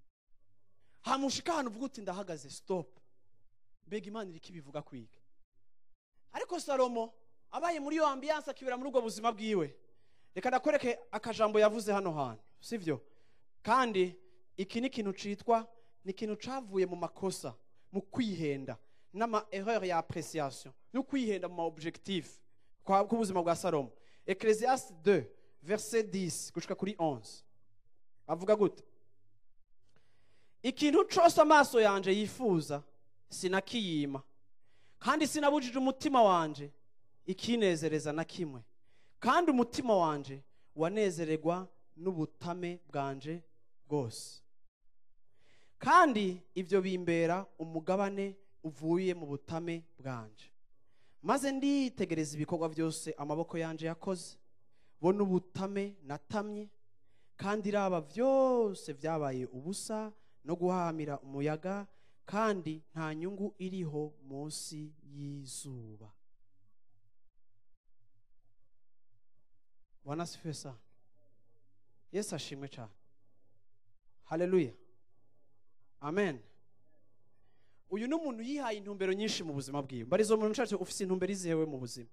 Hamushika ahantu uvuga uti: "Ndahagaze, stop, mbega Imana iriko ibivuga kwiga?" Ariko Salomo abaye muri iyo ambiance, akibera muri ubwo buzima bwiwe. Reka ndakwereke akajambo yavuze hano hantu, sivyo? Kandi iki ni ikintu citwa, ni ikintu cavuye mu makosa, mu kwihenda n'ama erreur ya appréciation, no kwihenda mu ma objectif k'ubuzima bwa Salomo. Ecclésiaste 2 verset 10 gushika kuri 11 avuga gute? "Ikintu cose amaso yanje yifuza sinakiyima, kandi sinabujije umutima wanje ikinezereza na kimwe, kandi umutima wanje wanezererwa n'ubutame bwanje bwose, kandi ibyo bimbera umugabane uvuye mu butame bwanje. Maze nditegereza ibikorwa byose amaboko yanje yakoze, bo n'ubutame natamye, kandi raba, byose byabaye ubusa no guhahamira umuyaga, kandi nta nyungu iriho munsi y'izuba." Bwana asifiwe sana. Yesu ashimwe cyane. Haleluya, amen. Uyu ni umuntu yihaye intumbero nyinshi mu buzima bwiwe. Mbarizo umuntu ushatse, ufise intumbero izihewe mu buzima?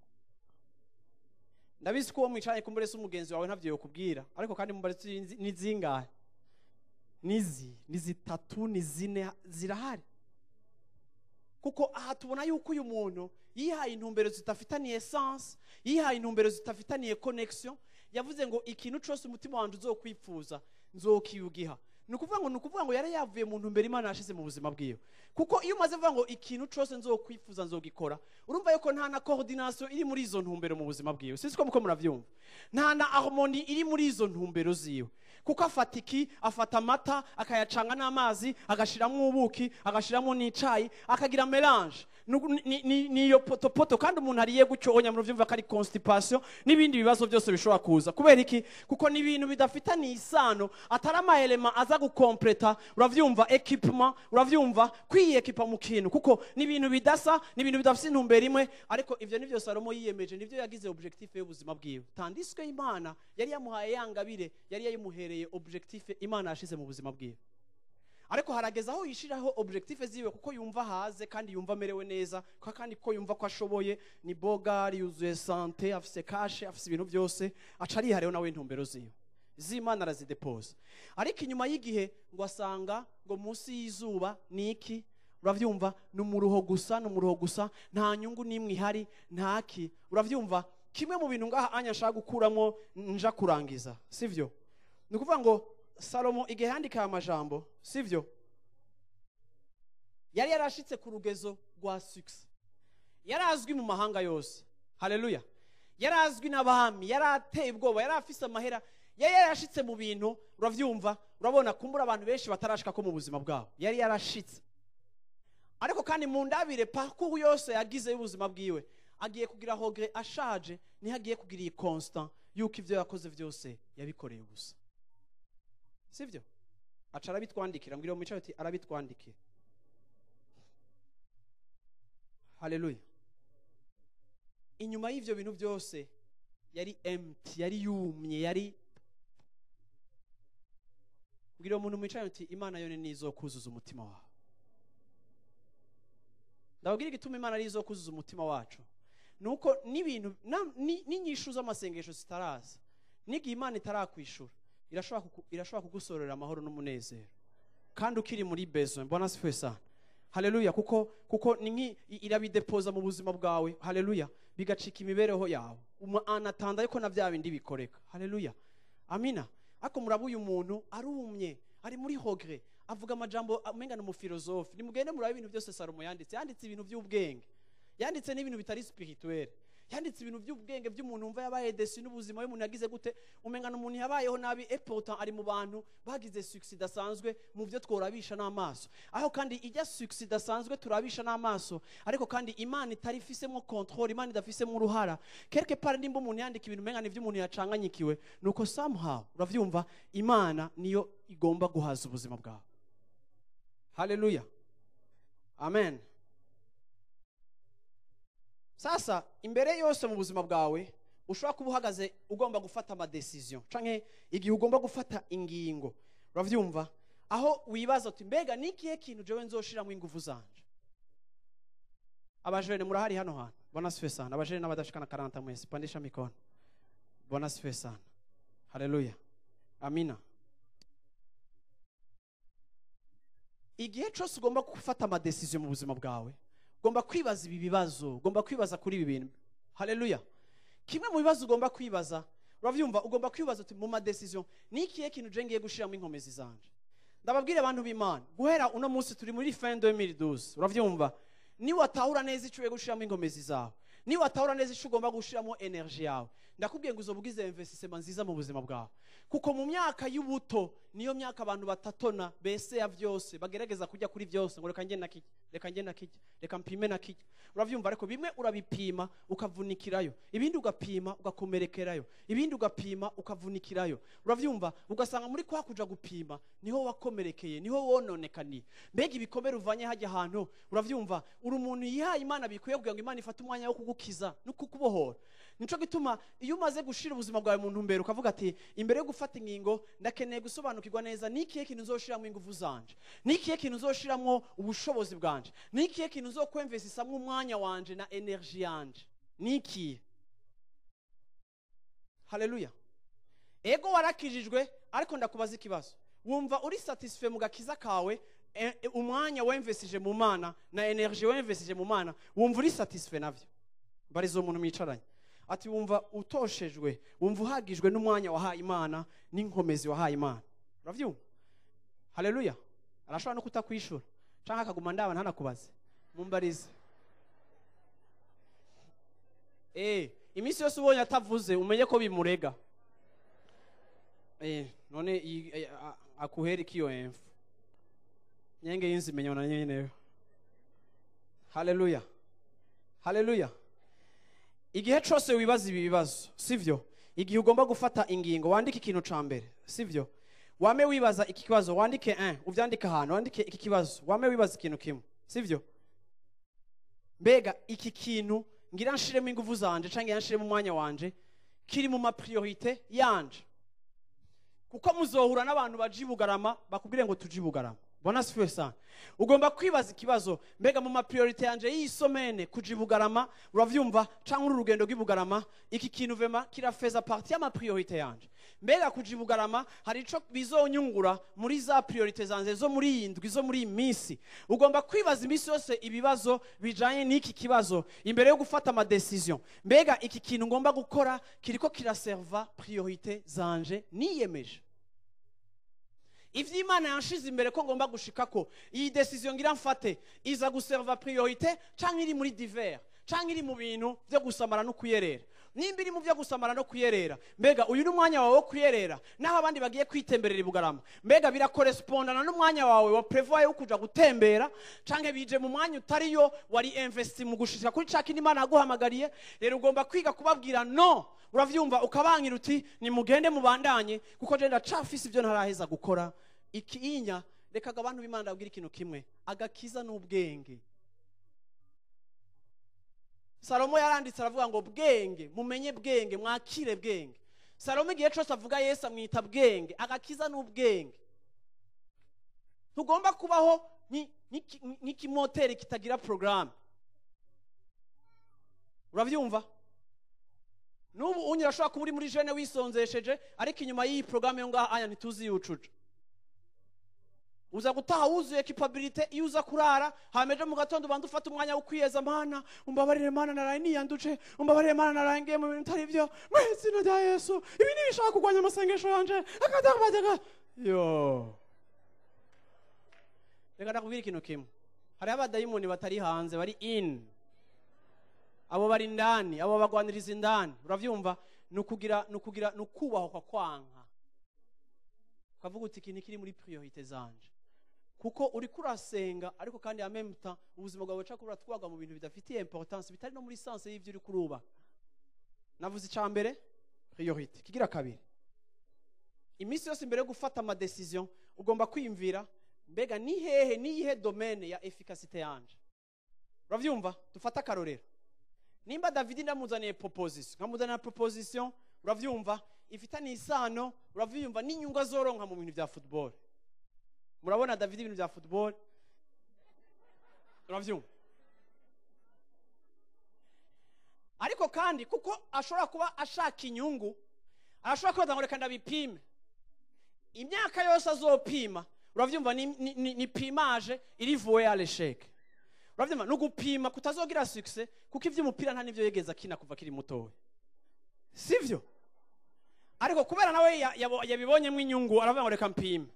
Ndabizi ko uwo mwicaranye kumbure se umugenzi wawe ntavyo yokubwira, ariko kandi mumbarizo ni zingahe? Nizi ni zitatu, ni zine, zirahari? Kuko aha tubona yuko uyu muntu yihaye intumbero zidafitaniye essence, yihaye intumbero zidafitaniye connexion. Yavuze ngo ikintu cyose umutima wanje uzokwipfuza nzokiwugiha. Ni ukuvuga ngo yari yavuye mu ntumbero Imana yashize mu buzima bwiwe, kuko iyo umaze kuvuga ngo ikintu cyose nzokwifuza nzogikora, urumva yuko nta na coordination iri muri izo ntumbero mu buzima bwiwe. Sinzi ko muko muravyumva. Nta na harmonie iri muri izo ntumbero ziwe, kuko afata iki? Afata amata, akayacanga n'amazi, agashiramo ubuki, agashiramo n'icayi, akagira mélange. Niyo potopoto. Kandi umuntu ariye gutyo onya, muravyumva ko ari constipation n'ibindi bibazo byose bishobora kuza. Kubera iki? Kuko ni ibintu bidafitaniye isano, atari ama éléments aza gukompleta, uravyumva, équipement, uravyumva, kwiyekipa mu kintu, kuko ni ibintu bidasa, ni ibintu bidafite intumbero imwe. Ariko ivyo nivyo Salomo yiyemeje, nivyo yagize objectif y'ubuzima bwiwe, tandis que Imana yari yamuhaye yangabire, yari yayimuhereye objectif Imana yashize mu buzima bwiwe. Ariko harageze aho yishiraho objectif ziwe, kuko yumva haze kandi yumva amerewe neza, kandi ko yumva ko ashoboye, ni bogari, yuzuye santé, afise cash, afise ibintu byose, aca arihareho nawe intumbero ziwe z'Imana arazidepoza. Ariko inyuma y'igihe ngo asanga ngo munsi y'izuba ni iki? Uravyumva, ni umuruho gusa, ni umuruho gusa, nta nyungu n'imwe ihari, ntaki. Uravyumva, kimwe mu bintu ngaha anya nshaka gukuramo nja kurangiza, sivyo? Ni ukuvuga ngo Salomo igihe yandika aya majambo, sivyo, yari yarashitse ku rugezo rwa succès, yari azwi mu mahanga yose. Haleluya! Yari azwi n'abami, yari ateye ubwoba, yari afise amahera, yari yarashitse mu bintu, uravyumva, urabona, kumbura abantu benshi batarashika ko mu buzima bwabo yari yarashitse. Ariko kandi mu ndabire parcours yose yagize y'ubuzima bwiwe, agiye kugira regret ashaje, niho agiye kugira iyi constat yuko ivyo yakoze vyose yabikoreye ubusa, sivyo? Aca arabitwandikira, mbwira mu ati arabitwandikira. Haleluya. Inyuma y'ivyo bintu byose yari empty, yari yumye, yari. Mbwira umuntu mwicaye uti Imana yone nizo kuzuza umutima wawe. Ndababwira igituma Imana ari izo kuzuza umutima wacu, nuko n'ibintu n'inyishu z'amasengesho zitaraza, n'igihe Imana itarakwishura, irashobora kugusorera amahoro n'umunezero kandi ukiri muri besoin. Bwana asifiwe sana. Haleluya. Kuko ni irabidepoza mu buzima bwawe. Haleluya. Bigacika imibereho yawe anatanda, ariko na bya bindi bikoreka. Haleluya, amina. Ariko muraba uyu muntu arumye, ari muri regret, avuga amajambo umenga ni umufilozofe. Nimugende murabe ibintu byose Salomo yanditse. Yanditse ibintu by'ubwenge, yanditse n'ibintu bitari spirituel, yanditse ibintu by'ubwenge by'umuntu wumva yabaye déçu n'ubuzima, y'umuntu yagize gute, umenga n'umuntu yabayeho nabi, et pourtant ari mu bantu bagize succès idasanzwe mu byo tworabisha n'amaso. Aho kandi ijya succès idasanzwe turabisha n'amaso, ariko kandi Imana itari ifisemo contrôle, Imana idafisemo uruhara quelque part. Nimba umuntu yandika ibintu umenga ni iby'umuntu yacanganyikiwe, nuko somehow, uravyumva, Imana niyo igomba guhaza ubuzima bwawe. Haleluya, amen. Sasa imbere yose mu buzima bwawe ushobora kuba uhagaze ugomba gufata amadecision, canke igihe ugomba gufata ingingo, uravyumva, aho wibaza uti mbega ni ikihe kintu jewe nzoshiramo ingufu zanje? Abajene murahari hano hantu? Bwana asifiwe sana. Abajene n'abadashikana 40 mwese, pandisha mikono. Bwana asifiwe sana. Haleluya, amina. Igihe cyose ugomba gufata amadecision mu buzima bwawe, ugomba kwibaza ibi bibazo, ugomba kwibaza kuri ibi bintu. Haleluya. Kimwe mu bibazo ugomba kwibaza, uravyumva, ugomba kwibaza uti mu madecision ni ikihe kintu je ngiye gushiramo inkomezi zanje? Ndababwira abantu b'Imana, guhera uno munsi turi muri fin 2012, uravyumva, niwatahura neza ico ugiye gushiramo inkomezi zawe, niwatahura neza ico ugomba gushiramo energy yawe, ndakubwiye ngo uzoba ugize investissement nziza mu buzima bwawe. Kuko mu myaka y'ubuto niyo myaka abantu batatona bese ya vyose, bagerageza kujya kuri vyose, ngo reka njye na kijya, reka njye na kijya, reka mpime na kijya, uravyumva. Ariko bimwe urabipima ukavunikirayo, ibindi ugapima ugakomerekerayo, ibindi ugapima ukavunikirayo, uravyumva. Ugasanga muri kwa kuja gupima niho wakomerekeye, niho wononekaniye. Mbega ibikomere uvanye hajya ahantu, uravyumva, uri umuntu yihaye Imana bikwiye kugira ngo Imana ifate umwanya wo kugukiza no kukubohora. Nico gituma iyo umaze gushira ubuzima bwawe mu ntumbero, ukavuga ati imbere yo gufata ingingo ndakeneye gusobanukirwa neza ni ikihe kintu nzoshiramo ingufu zanje, ni ikihe kintu nzoshiramwo ubushobozi bwanje, ni ikihe kintu nzokwemvesisamwo umwanya wanje na energy yanje, ni ikihe? Haleluya. Ego, warakijijwe, ariko ndakubaza ikibazo: wumva uri satisfait mu gakiza kawe? Umwanya wemvesije mu Mana na energy wemvesije mu Mana, wumva uri satisfait navyo? Mbariza umuntu mwicaranye ati wumva utoshejwe, wumva uhagijwe n'umwanya wahaye Imana n'inkomezi wahaye Imana? Uravyumva? Haleluya. Arashobora no kutakwishura canke akaguma ndaba ntanakubaze. Mumbarize. Iminsi yose ubonye atavuze, umenye ko bimurega. None akuhera ikiyo emfu nyenge y'inzu imenywa na nyeneyo. Haleluya, haleluya. Igihe cose wibaza ibi bibazo, sivyo? Igihe ugomba gufata ingingo, wandike ikintu ca mbere, sivyo? Wame wibaza iki kibazo, wandike 1, uvyandike ahantu, wandike iki kibazo, wame wibaza ikintu kimwe, sivyo? Mbega iki kintu ngira nshiremo ingufu zanje canke ngira nshiremo umwanya wanje kiri mu ma priorité yanje? Kuko muzohura n'abantu baje i Bugarama, bakubwire ngo tuje i Bugarama. Bwana asifiwe sana. Ugomba kwibaza ikibazo: mbega mu ma priorité yanje y'iyi semaine, kuja i Bugarama, uravyumva, canke uru rugendo rw'i Bugarama, iki kintu vraiment kirafeza partie y'ama priorité yanje? Mbega kuja i Bugarama hari ico bizonyungura muri za priorité zanje zo muri iyi ndwi, zo muri iyi minsi? Ugomba kwibaza iminsi yose ibibazo bijanye n'iki kibazo imbere yo gufata ama decision: mbega iki kintu ngomba gukora kiriko kiraserva priorité zanje niyemeje, ivyo Imana yanshize imbere ko ngomba gushikako? Iyi decision ngira mfate iza guserva priorité, canke iri muri divers, canke iri mu bintu vyo gusamara no kuyerera? Nimba iri mu byo gusamara no kuyerera, mbega uyu ni umwanya wawe wo kuyerera naho abandi bagiye kwitemberera i Bugarama? Mbega birakorespondana n'umwanya wawe wa prévoir wo kuja gutembera, canke bije mu mwanya utariyo wari investi mu gushika kuri ca kindi Imana yaguhamagariye? Rero ugomba kwiga kubabwira no, uravyumva, ukabankira uti nimugende mubandanye, kuko je ndacafise ibyo ntaraheza gukora. Ikinya reka abantu b'Imana ndabwira ikintu kimwe: agakiza n'ubwenge. Salomo yaranditse aravuga ngo bwenge, mumenye bwenge, mwakire bwenge. Salomo igihe cyose avuga Yesu amwita bwenge. Agakiza n'ubwenge. Ntugomba kubaho nk'ikimoteri kitagira porogaramu, urabyumva? N'ubu unyura ashobora kuba uri muri jeûne wisonzesheje, ariko inyuma y'iyi porogaramu yo ngaha aya ntituzi yucuje. Uza gutaha wuzuye capabilité. Iyo uza kurara hameje mu gatondo, ubanza ufata umwanya wo kwiyeza: "Mana, umbabarire, Mana, naraye niyanduje. Umbabarire, Mana, naraye ngiye mu bintu bitari byo. Mu izina rya Yesu, ibi ntibishaka kurwanya amasengesho yanje." Akadabadaga yo. Reka ndakubwira ikintu kimwe: hariho abadayimoni batari hanze, bari in, abo bari indani, abo bagwaniriza indani, uravyumva? Ni ukugira ni ukubahwa kwanka ukavuga uti ikintu kiri muri priorité zanje, kuko uriko urasenga, ariko kandi en même temps ubuzima bwawe buca buratwagwa mu bintu bidafitiye importance, bitari no muri sens y'ivyo uriko urubaka. Navuze icya mbere, priorité. Kigira kabiri, iminsi yose imbere yo gufata ama décision ugomba kwiyumvira: mbega ni hehe, niyihe domaine ya efficacité yanje? Uravyumva? Dufate akarorero: nimba David ndamuzaniye proposition, nkamuzanira proposition, uravyumva, ifitanye isano, uravyumva, n'inyungu azoronka mu bintu bya football. Murabona David, ibintu bya football, uravyumva? Ariko kandi kuko ashobora kuba ashaka inyungu, arashobora kwibaza ngo reka ndabipime. Imyaka yose azopima, uravyumva, ni pimage iri vouée à l'échec, uravyumva? Ni ugupima kutazogira succès, kuko ivy'umupira nta n'ivyo yigeze akina kuva akiri mutoya, sivyo? Ariko kubera nawe yabibonyemo inyungu, aravuga ngo reka mpime.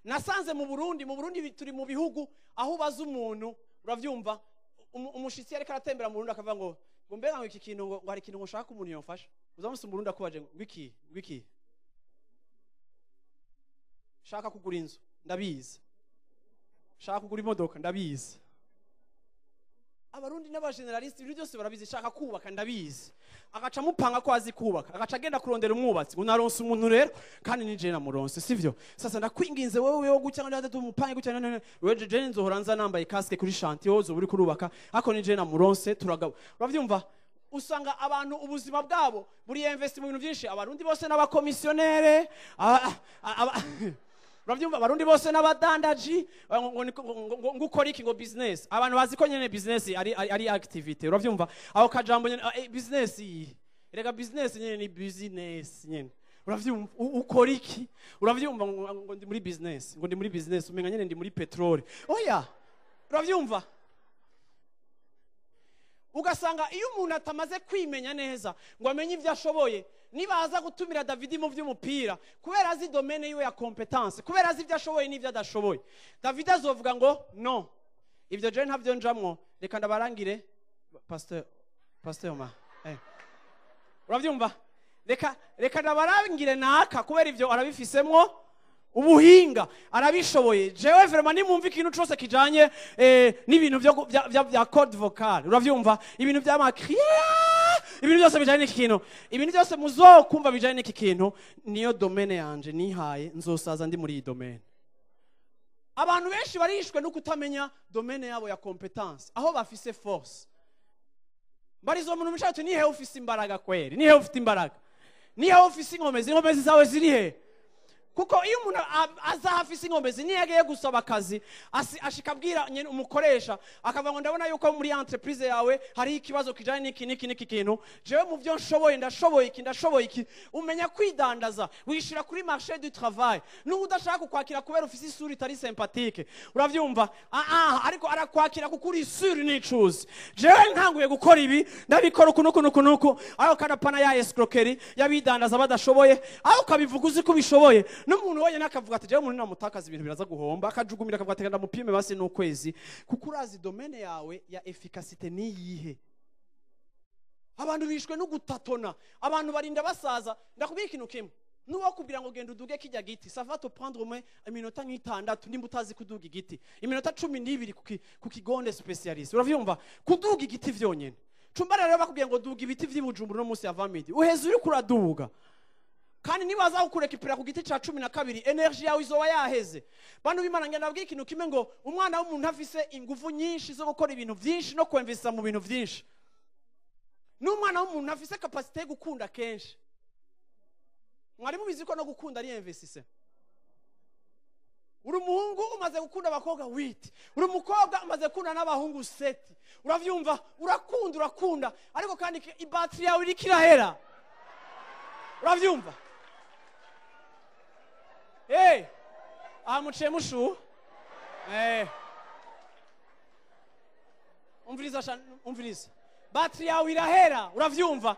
Nasanze mu Burundi turi mu bihugu aho ubaza umuntu, uravyumva, umushitsi yariko aratembera mu Burundi, akavuga ngo mbega ngo iki kintu, ngo hari ikintu ngo ushaka umuntu yomfasha. Uzamusi mu Burundi akubaje ngo iki: "Shaka kugura inzu, ndabizi. Shaka kugura imodoka, ndabizi." Abarundi n'aba généralistes, ibintu byose barabizi. "Shaka kubaka, ndabizi." Agaca amupanga ko azi kubaka, agaca agenda kurondera umwubatsi ngo naronse umuntu rero, kandi ni je namuronse, sivyo? "Sasa ndakwinginze wewe wo gutya ngo tumupange gutya, none wewe je nzohora nza nambaye casque kuri chantier, wowe uzoba uri kurubaka, ariko ni je namuronse, turagaba." Uravyumva? Usanga abantu ubuzima bwabo buri investi mu bintu byinshi. Abarundi bose n'abakomisiyonere, urabyumva? Abarundi bose n'abadandaji. Ngo ukora iki? Ngo business. Abantu bazi ko nyene business ari activity, urabyumva? Aho kajambo nyene business iyi, reka business nyene ni business nyene, uravyumva? Ukora iki? Uravyumva? Ngo ndi muri business, ngo ndi muri business, umenga nyene ndi muri petrole. Oya, uravyumva? Ugasanga iyo umuntu atamaze kwimenya neza ngo amenye ibyo ashoboye, nibaza gutumira David mu by'umupira, kubera azi domaine yiwe ya compétence, kubera azi ibyo ashoboye n'ibyo adashoboye, David azovuga ngo no, ibyo je ntabyo njamwo, reka ndabarangire pasteur ma. Urabyumva? Reka ndabarangire naka, kubera ibyo arabifisemwo ubuhinga, arabishoboye. Jewe vraiment nimumva ikintu cose kijanye n'ibintu byo bya corde vocale, uravyumva, ibintu by'amakri, ibintu byose bijanye n'iki kintu, ibintu byose muzokumva bijanye n'iki kintu, niyo domaine yanje nihaye, nzosaza ndi muri iyi domaine. Abantu benshi barishwe no kutamenya domaine yabo ya compétence, aho bafise force. Mbarizo muntu mushatse: nihe ufise imbaraga kweri? Nihe ufite imbaraga? Nihe ufise inkomezi? Inkomezi zawe ziri he? Kuko iyo umuntu aza afise inkomezi, niyo agiye gusaba akazi, ashika abwira nyene umukoresha, akavuga ngo ndabona yuko muri entreprise yawe hariho ikibazo kijanye n'iki n'iki n'iki kintu, jewe mu byo nshoboye ndashoboye iki, ndashoboye iki. Umenya kwidandaza, wishira kuri marché du travail. N'ubu udashaka kukwakira kubera ufise isura itari sympathique, uravyumva? Ariko arakwakira kuko uri isura nicuzi: jewe nkanguye gukora ibi, ndabikora uku nuku nuku nuku. Aho kanapana ya escroquerie y'abidandaza badashoboye, aho ukabivuga uzi ko ubishoboye, n'umuntu wenyine akavuga ati jewe umuntu namutakaza ibintu biraza guhomba, akajugumira, akavuga ati ndamupime basi n'ukwezi, kuko urazi domaine yawe ya efficacité niyihe. Abantu bishwe no gutatona, abantu barinda basaza. Ndakubwira ikintu kimwe, nuwakubwira ngo genda uduge kijya giti, ça va te prendre au moins iminota nk'itandatu nimba utazi kuduga igiti, iminota 12 ku kigonde spécialiste. Uravyumva? Kuduga igiti vyonyene. Cumba rero bakubwiye ngo duga ibiti vy'ibujumbura no munsi ya vamidi, uheze uri kuraduga. Kandi nibaza kukurekipira ku giti ca 12, energy yawe izoba yaheze. Bantu b'Imana, ngenda nabwiye ikintu kimwe ngo umwana w'umuntu afise ingufu nyinshi zo gukora ibintu vyinshi no kwemvisa mu bintu vyinshi. N'umwana w'umuntu afise capacité yo gukunda kenshi. Mwari mubizi ko no gukunda ari investissement. Uri umuhungu umaze gukunda abakobwa 8, uri umukobwa umaze gukunda n'abahungu 7. Uravyumva? Urakunda, urakunda, ariko kandi ibatterie yawe iriko irahera. Uravyumva? Hey, aha muciye mushu. Umviriza sha, umviriza. Batterie yawe irahera, uravyumva?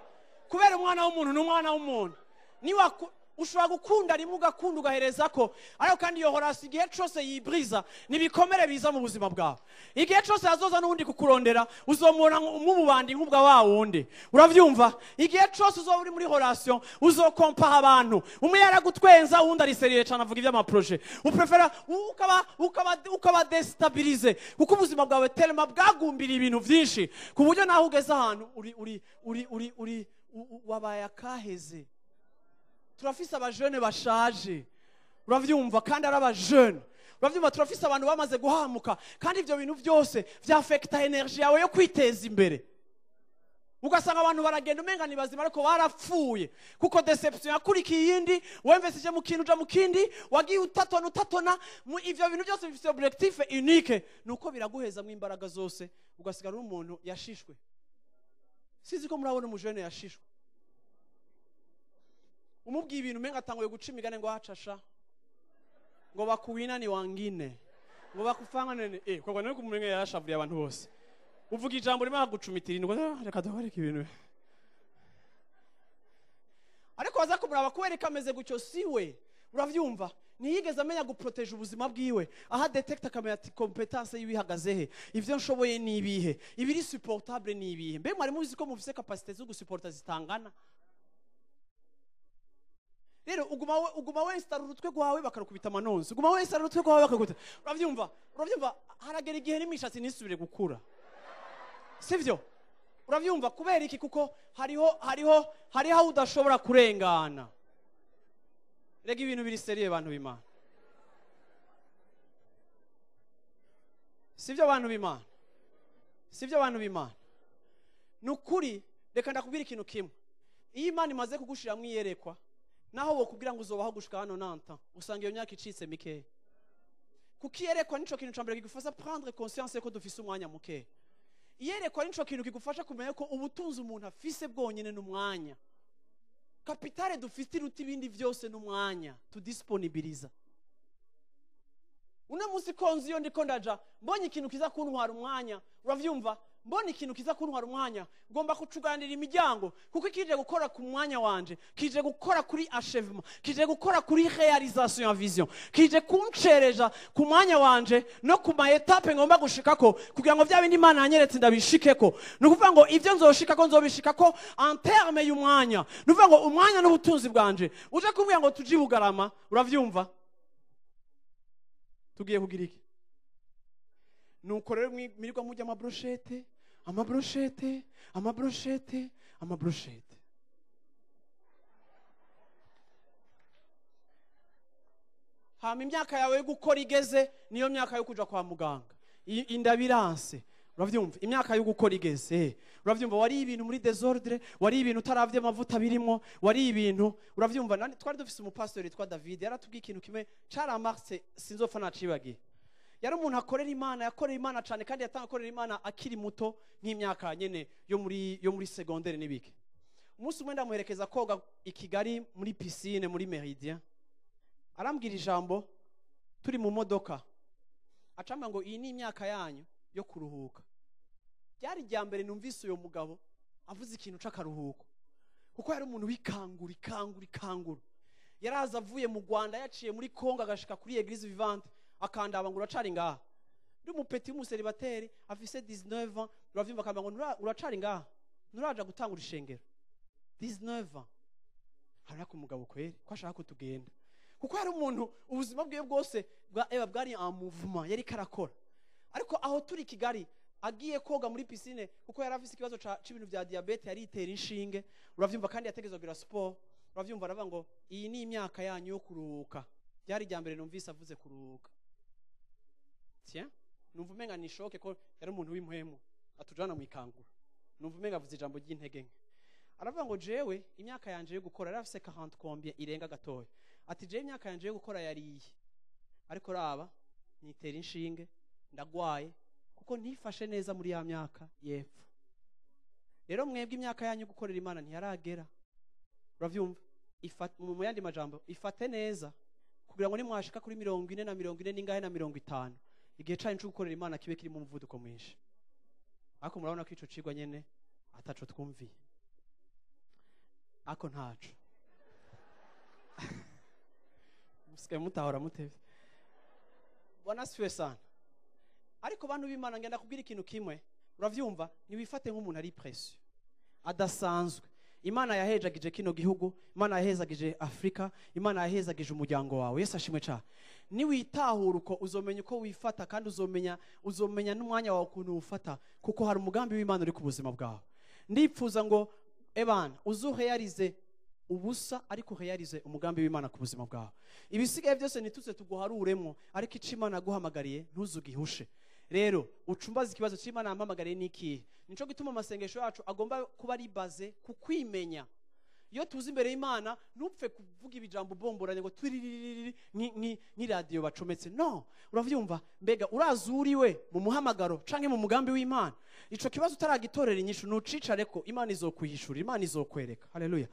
Kubera umwana w'umuntu n'umwana w'umuntu. Niwa ushobora gukunda rimwe ugakunda ugahereza ko, ariko kandi iyo horasi igihe cose yibriza nibikomere biza mu buzima bwawe. Igihe cose azoza n'undi kukurondera, uzomubona nk'umubandi nk'ubwa wa wundi. Uravyumva? Igihe cose uzoba uri muri relation, uzokompaha abantu. Umwe yaragutwenza, uwundi ariserire cyane avuga ivy'amaprojet. Uprefera ukaba destabilize, kuko ubuzima bwawe telema bwagumbira ibintu vyinshi, ku buryo naho ugeze ahantu uri wabaye akaheze. Turafise abajene bashaje, uravyumva, kandi ari abajene. Uravyumva? Turafise abantu bamaze guhamuka, kandi ivyo bintu byose vyafekta energy yawe yo kwiteza imbere. Ugasanga abantu baragenda umenga ni bazima ariko barapfuye, kuko deception yakurikiye iyindi, wemvesije mu kintu uja mu kindi, wagiye utatona utatona. Ivyo bintu byose bifise objectif unique, nuko biraguheza mu imbaraga zose, ugasigara uri umuntu yashishwe. Sizi ko murabona umujene yashishwe, umubwiye ibintu umenga atanguye guca imigani ngo hacasha, ngo bakuwina ni wangine, ngo bakufanga nene. Kwa nini kumumenga yarashavuriye abantu bose? Uvuga ijambo rimwe akagucumitira indwa, reka duhagarike ibintu. Ariko waza kumuraba kubereka ameze gutyo siwe. Uravyumva? Ntiyigeze amenya guproteje ubuzima bwiwe, aha detecta akamenya ati competence yiwe ihagaze he, ivyo nshoboye ni ibihe, ibiri supportable ni ibihe. Mbe mwari muzi ko mufise capacité zo gusuporta zitangana? Rero uguma wensitara urutwe rwawe bakarukubita amanonsi, uguma wensitara urutwe rwawe bakarukubita. Uravyumva? Uravyumva? Haragera igihe n'imishatsi ntisubire gukura, sivyo? Uravyumva? Kubera iki? Kuko hariho aho udashobora kurengana. Rega ibintu biri seriye bantu b'Imana, sivyo bantu b'Imana? Sivyo bantu b'Imana? Nukuri reka ndakubwira ikintu kimwe, iyo Imana imaze kugushira mwiyerekwa, naho wokubwira ngo uzobaho gushika hano nanta, usanga iyo myaka icitse mikeya. Kuko iyerekwa nico kintu ca mbere kigufasha prendre conscience ko dufise umwanya mukeya. Iyerekwa nico kintu kigufasha kumenya ko ubutunzi umuntu afise bwonyene n'umwanya. Kapitale dufite iruta ibindi vyose n'umwanya tudisponibiliza. Uno munsi konzi iyo ndiko ndaja, mbonye ikintu kiza kuntwara umwanya, uravyumva? Mbona ikintu kiza kuntwara umwanya, ngomba kucuganira imiryango, kuko kije gukora ku mwanya wanje, kije gukora kuri achèvement, kije gukora kuri réalisation ya vision, kije kuncereja ku mwanya wanje no ku ma étape ngomba gushikako, kugira ngo vya bindi Imana yanyeretse ndabishikeko. Ni ukuvuga ngo ivyo nzoshikako nzobishikako en terme y'umwanya. Ni ukuvuga ngo umwanya n'ubutunzi bwanje. Uje kumbwira ngo tuje Bugarama, uravyumva? Tugiye kugira iki? Nuko rero mwirirwa murya amabrochette, amabrochette, amabrochette, amabrochette. Hama imyaka yawe yo gukora igeze, niyo myaka yo kuja kwa muganga. Indabiranse. Uravyumva? Imyaka yo gukora igeze. Uravyumva? Wari ibintu muri désordre, wari ibintu utaravye amavuta birimo, wari ibintu, uravyumva? Nani twari dufise umupastori yitwa David, yaratubwiye ikintu kimwe caramarse, sinzopfa nacibagiye. Yari umuntu akorera Imana, yakorera Imana cyane, kandi yatanga akorera Imana akiri muto, nk'imyaka nyene yo muri secondaire n'ibiki. Umunsi umwe ndamuherekeza koga i Kigali muri piscine muri Méridien. Arambwira ijambo turi mu modoka. Acamba ngo iyi ni imyaka yanyu yo kuruhuka. Byari irya mbere numvise uyo mugabo avuze ikintu c'akaruhuko. Kuko yari umuntu wikangura, ikangura, ikangura. Yaraza avuye mu Rwanda yaciye muri Congo agashika kuri Église Vivante, akandaba ngo uracari ngaha. Ndi umupeti w'umuseribateri afise 19 ans, uravyumva akamba ngo uracari ngaha. Nturaja gutangura ishengero 19 ans. Harako umugabo kweri ko ashaka kutugenda, kuko hari umuntu ubuzima bwiwe bwose bwa eba bwari en mouvement, yari karakora. Ariko aho turi Kigali agiye koga muri piscine, kuko yari afise ikibazo c'ibintu vya diabète, yari itera inshinge, uravyumva, kandi yategezwa kugira sport, uravyumva. Aravuga ngo iyi ni imyaka yanyu yo kuruhuka. Byari irya mbere numvise avuze kuruhuka. Tiens, numva umenga ni choc, ko yari umuntu w'impwemu atujana mu ikangura. Numva umenga avuze ijambo ry'intege nke. Aravuga ngo jewe imyaka yanje yo gukora, yari afise 40 combien irenga gatoya, ati jewe imyaka yanje yo gukora yariye, ariko raba nitera inshinge, ndagwaye kuko ntifashe neza muri ya myaka y'epfo. Rero mwebwe imyaka yanyu yo gukorera Imana ntiyaragera, uravyumva. Mu yandi majambo, ifate neza kugira ngo nimwashika kuri 40 na 40 n'ingahe na 50, igihe canyu co gukorera Imana kibe kiri mu muvuduko mwinshi. Ariko murabona ko ico cigwa nyene ataco twumviye, ako ntaco musigaye mutahora mutevye. Bwana asifiwe sana. Ariko bantu b'Imana, ngenda kubwira ikintu kimwe, uravyumva, ntiwifate nk'umuntu ari précieux adasanzwe. Imana yahejagije kino gihugu, Imana yahezagije Afurika, Imana yahezagije umuryango wawe. Yesu ashimwe cyane. Niwitahura uko, uzomenya uko wifata, kandi uzomenya n'umwanya wawe ukuntu wufata, kuko hari umugambi w'Imana uri ku buzima bwawe. Ndipfuza ngo ebana uzuheyarize ubusa, ariko uheyarize umugambi w'Imana ku buzima bwawe. Ibisigaye byose ntituze tuguharuremo, ariko ico Imana yaguhamagariye ntuzugihushe. Rero ucumbaza ikibazo c'Imana yampamagariye ni ikihe? Nico gituma amasengesho yacu agomba kuba ari basé ku kwimenya. Iyo tuzi imbere y'Imana, ntupfe kuvuga ibijambo ubomboranye ngo turiririri nk'iradiyo bacometse. No, uravyumva, mbega urazuriwe mu muhamagaro canke mu mugambi w'Imana? Ico kibazo utaragitorera inyishu, nucicareko, Imana izokwihishura, Imana izokwereka. Haleluya.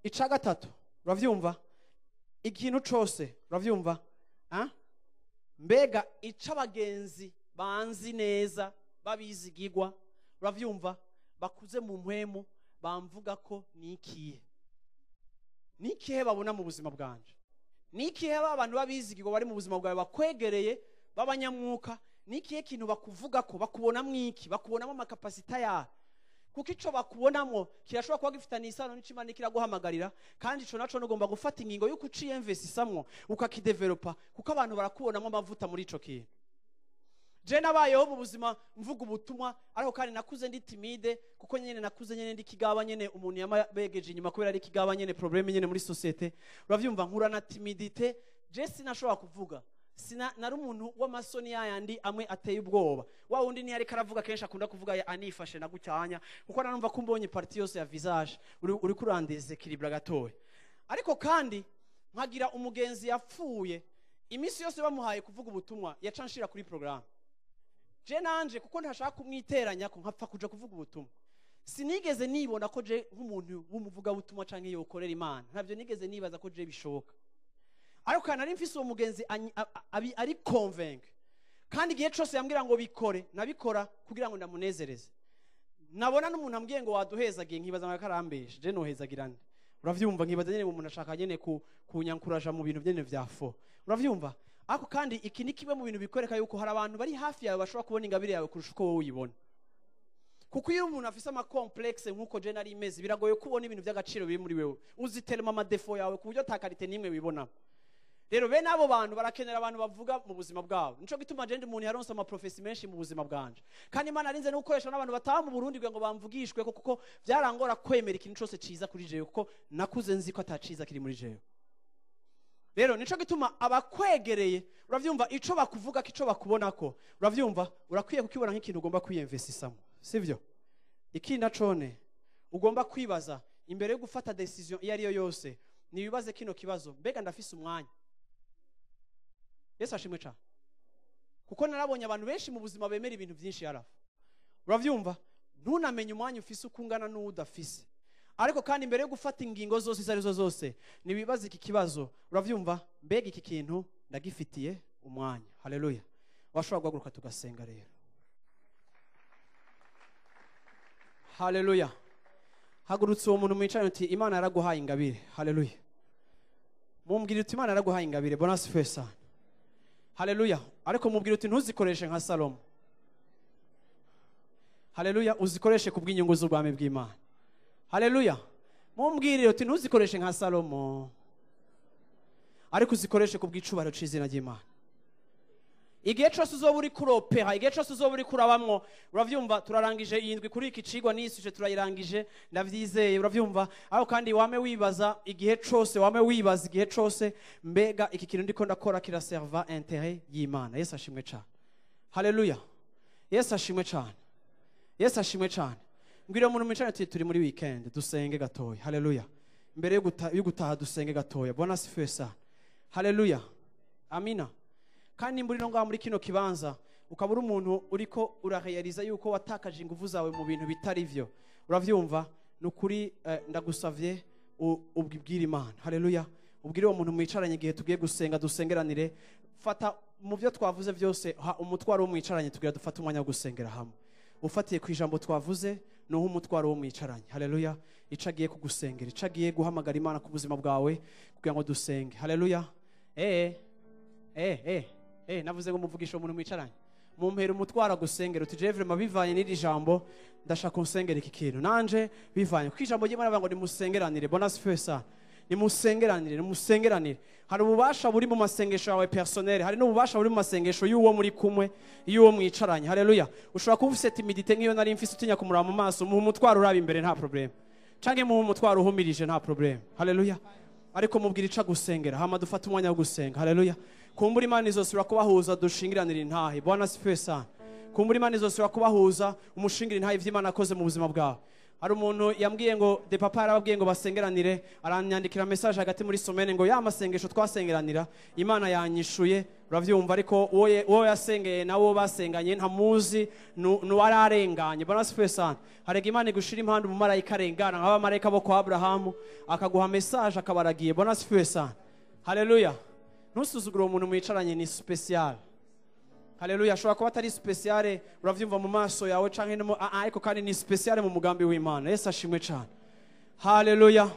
Ica gatatu, uravyumva, ikintu cose, uravyumva, ah? Mbega ica abagenzi banzi neza, babizigigwa, uravyumva, bakuze mu mpwemu bamvuga ko nikiye, nikihe babona mu buzima bwanje? Nikihe ba bantu babizigirwa bari mu buzima bwawe bakwegereye b'abanyamwuka, nikihe kintu bakuvuga ko bakubonamwo iki? Bakubonamo ama capacités yawe, kuko ico bakubonamwo kirashobora kuba gifitanye isano n'ico Imana kiraguhamagarira. Kandi ico naco nugomba gufata ingingo y'uko uciyemvesisamwo, ukakidevelopa, kuko abantu barakubonamo amavuta muri ico kintu. Je nabayeho mu buzima mvuga ubutumwa, ariko kandi nakuze ndi timide, kuko nyene nakuze nyene ndi kigaba nyene, umuntu yamabegeje inyuma kubera ari kigaba nyene, problème nyene muri société, uravyumva. Nkura na timidité. Je sinashobora kuvuga, sina nari umuntu w'amasoni yayandi amwe ateye ubwoba, wa wundi niyo ariko aravuga kenshi akunda kuvuga anifashe na gucyanya, kuko nanumva ko mbonye partie yose ya visage uri kurandéséquilibra gatoya. Ariko kandi nkagira umugenzi yapfuye, iminsi yose bamuhaye kuvuga ubutumwa yaca nshira kuri programme. Je nanje kuko ntashaka kumwiteranya ko nkapfa kuja kuvuga ubutumwa. Sinigeze nibona ko je nk'umuntu w'umuvugabutumwa canke yokorera Imana, ntabyo nigeze nibaza ko je bishoboka. Ariko kandi nari mfise uwo mugenzi ari convaincu, kandi igihe cose yambwira ngo bikore nabikora kugira ngo ndamunezereze. Nabona n'umuntu ambwiye ngo waduhezagiye, nkibaza ngo karambeshe, je nohezagira nde? Uravyumva, nkibaza nyene umuntu ashaka nyene kunyankuraja mu bintu nyene vya fo, uravyumva. Ariko kandi iki ni kimwe mu bintu bikwereka yuko hari abantu bari hafi yawe bashobora kubona ingabire yawe kurusha uko wowe uyibona, kuko iyo umuntu afise ama complexes nk'uko je nari imeze, biragoye kubona ibintu by'agaciro biri muri wewe. Uziterema ama défauts yawe ku buryo ata qualité n'imwe wibonamo. Rero bene abo bantu barakenera abantu bavuga mu buzima bwabo. Nico gituma je ndi umuntu yaronse ama prophéties menshi mu buzima bwanje, kandi Imana arinze no gukoresha n'abantu bataha mu Burundi kugira ngo bamvugishwe ko, kuko byarangora kwemera ikintu cose ciza kuri jewe, kuko nakuze nzi ko ataciza kiri muri jewe. Rero nico gituma abakwegereye, uravyumva, ico bakuvuga ko, ico bakubonako, uravyumva, urakwiye kukibona nk'ikintu ugomba kwiyemvesisamo, sivyo? Ikindi nacone ugomba kwibaza imbere yo gufata décision iyo ari yo yose, niwibaze kino kibazo: mbega ndafise umwanya? Yesu ashimwe cyane, kuko narabonye abantu benshi mu buzima bemera ibintu byinshi yarafa, uravyumva, ntunamenye umwanya ufise uko ungana n'uwudafise. Ariko kandi imbere yo gufata ingingo zose izo arizo zose, niwibaze iki kibazo, uravyumva, mbega iki kintu ndagifitiye umwanya? Haleluya. Washobora guhaguruka tugasenga rero. Haleluya. Hagurutse uwo muntu mwicaranye uti Imana yaraguhaye ingabire. Haleluya. Mumbwira uti Imana yaraguhaye ingabire. Bwana asifiwe sana. Haleluya. Ariko mubwira uti ntuzikoreshe nka Salomo. Haleluya. Uzikoreshe kubw'inyungu z'ubwami bw'Imana. Haleluya. Mumbwirire uti ntuzikoreshe nka Salomo, ariko uzikoreshe kubw'icubahiro c'izina ry'Imana. Igihe cyose uzoba uri kuropera, igihe cyose uzoba uri kurabamwo, uravyumva, turarangije iyi ndwi kuri iki cigwa nisuje, turayirangije, ndavyizeye, uravyumva. Aho kandi wame wibaza igihe cyose, wame wibaza igihe cyose, mbega iki kintu ndiko ndakora kiraserva intérêt y'Imana. Yesu ashimwe cyane. Haleluya. Yesu ashimwe cyane. Yesu ashimwe cyane. Ngwira umuntu mwicane tuti turi muri weekend, dusenge gatoya. Haleluya. Mbere yo gutaha dusenge gatoya. Bwana asifiwe sana. Haleluya. Amina. Kandi mburi no ngaha muri kino kibanza ukaba uri umuntu uriko urarealiza yuko watakaje ingufu zawe mu bintu bitari vyo, uravyumva, nukuri ndagusavye ubwibwira Imana. Haleluya. Ubwire uwo muntu mwicaranye igihe tugiye gusenga, dusengeranire. Fata mu byo twavuze byose, ha umutwaro wo mwicaranye, tugira dufate umwanya wo gusengera hamwe. Ufatiye ku ijambo twavuze, nuho umutwaro wo mwicaranye. Haleluya. Ico agiye kugusengera, ico agiye guhamagara Imana ku buzima bwawe kugira ngo dusenge. Haleluya. Navuze ngo muvugishe umuntu mwicaranye, mumpera umutwaro gusengera uti je vraiment bivanye n'iri jambo ndashaka unsengera iki kintu, nanje bivanye kuko ijambo ry'Imana rivuga ngo nimusengeranire. Bwana asifiwe sana. Nimusengeranire, nimusengeranire. Hari ububasha buri mu masengesho yawe personnel, hari n'ububasha buri mu masengesho y'uwo muri kumwe, y'uwo mwicaranye. Haleluya. Ushobora kuba ufite timidité nk'iyo nari mfise, utinya kumuraba mu maso, muhe umutwaro uraba imbere nta problème, canke muhe umutwaro uhumirije nta problème. Haleluya. Ariko mubwira ica gusengera, hama dufate umwanya wo gusenga. Haleluya. Kumbura Imana izosubira kubahuza, dushingiranire intahe. Bwana asifiwe sana. Kumbura Imana izosubira kubahuza, umushingire intahe ivy'Imana akoze mu buzima bwawe. Hari umuntu yambwiye ngo de papa yarababwiye ngo basengeranire, aranyandikira message hagati muri semaine ngo ya masengesho twasengeranira Imana yanyishuye, uravyumva, ariko uwo yasengeye nawo basenganye ntamuzi, nuwararenganye. Bwana asifiwe sana. Harega Imana igushira impande umumarayika arengana nk'abamarayika bo kwa Abrahamu, akaguha message akabaragiye. Bwana asifiwe sana. Haleluya. Ntusuzugure uwo muntu mwicaranye, ni special. Haleluya. Ashobora kuba atari special, uravyumva, mu maso yawe canke no ariko kandi ni special mu mugambi w'Imana. Yesu ashimwe cyane. Haleluya.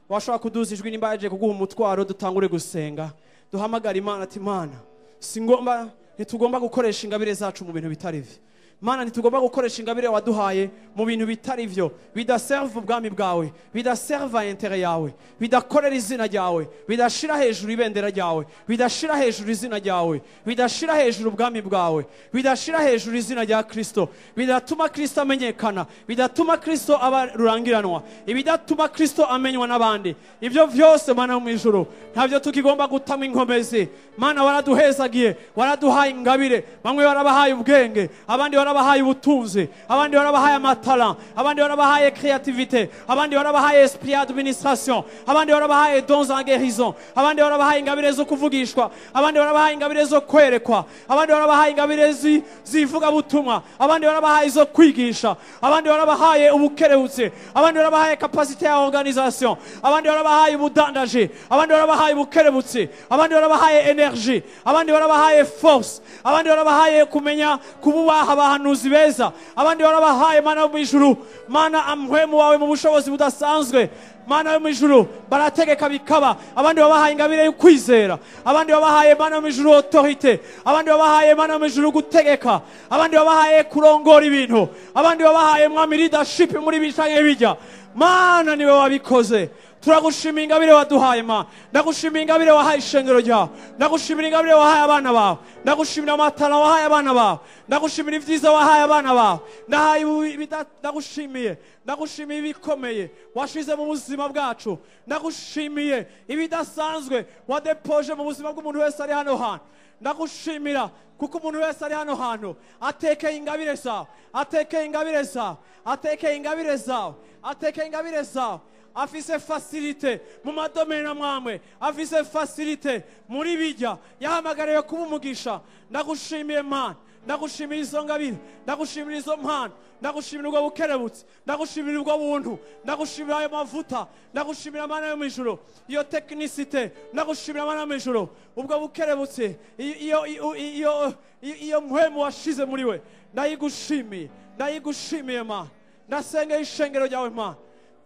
Washobora kuduza ijwi nimba yaje kuguha umutwaro, dutangure gusenga, duhamagara Imana ati Mana, singomba, ntitugomba gukoresha ingabire zacu mu bintu bitari vyo. Mana, ntitugomba gukoresha ingabire waduhaye mu bintu bitari vyo, bidaserva ubwami bwawe, bidaserva intérêt yawe, bidakorera izina ryawe, bidashira hejuru ibendera ryawe, bidashira hejuru izina ryawe, bidashira hejuru ubwami bwawe, bidashira hejuru izina rya Kristo, bidatuma Kristo amenyekana, bidatuma Kristo aba rurangiranwa, ibidatuma Kristo amenywa n'abandi. Ibyo vyose, Mana yo mu ijuru, ntabyo tukigomba gutama inkomezi. Mana, waraduhezagiye, waraduhaye ingabire, bamwe warabahaye ubwenge, abandi warabahaye ubutunzi, abandi warabahaye amatara, abandi warabahaye créativité, abandi warabahaye esprit administration, abandi warabahaye dons en guérison, abandi warabahaye ingabire zo kuvugishwa, abandi warabahaye ingabire zo kwerekwa, abandi warabahaye ingabire zivugabutumwa, abandi warabahaye izo kwigisha, abandi warabahaye ubukerebutsi, abandi warabahaye capacité ya organisation, abandi warabahaye ubudandaji, abandi warabahaye ubukerebutsi, abandi warabahaye énergie, abandi warabahaye force, abandi warabahaye kumenya kububaha abahanuzi beza, abandi warabahaye, Mana yo mu ijuru, Mana, amhwemu wawe mu bushobozi budasanzwe. Mana yo mu ijuru, barategeka bikaba. Abandi babahaye ingabire yo kwizera, abandi babahaye, Mana yo mu ijuru, autorité, abandi babahaye, Mana yo mu ijuru, gutegeka, abandi babahaye kurongora ibintu, abandi babahaye, Mwami, leadership muri bicanke bijya. Mana, niwe wabikoze. Turagushimira ingabire waduhaye. Ma, ndagushimira ingabire wahaye ishengero ryawe, ndagushimira ingabire wahaye abana bawe, ndagushimira amatara wahaye abana bawe, ndagushimira ibyiza wahaye abana bawe. Ndahaye ndagushimiye, ndagushimiye ibikomeye washize mu buzima bwacu, ndagushimiye ibidasanzwe wadepoje mu buzima bw'umuntu wese ari hano hantu. Ndagushimira kuko umuntu wese ari hano hantu atekeye ingabire zawe, atekeye ingabire zawe, atekeye ingabire zawe, atekeye ingabire zawe, afise facilité mu madomene amwamwe, afise facilité muri bijya yahamagariwe kuba umugisha. Ndagushimiye Mana, ndagushimira izo ngabire, ndagushimira izo mpano, ndagushimira ubwo bukerebutsi, ndagushimira ubwo buntu, ndagushimira ayo mavuta, ndagushimira, Mana yo mu ijuru, iyo technicité, ndagushimira, Mana yo mu ijuru, ubwo bukerebutsi, iyo mpwemu washize muri we. Ndayigushimiye, ndayigushimiye Mana. Ndasengeye ishengero ryawe, Mana.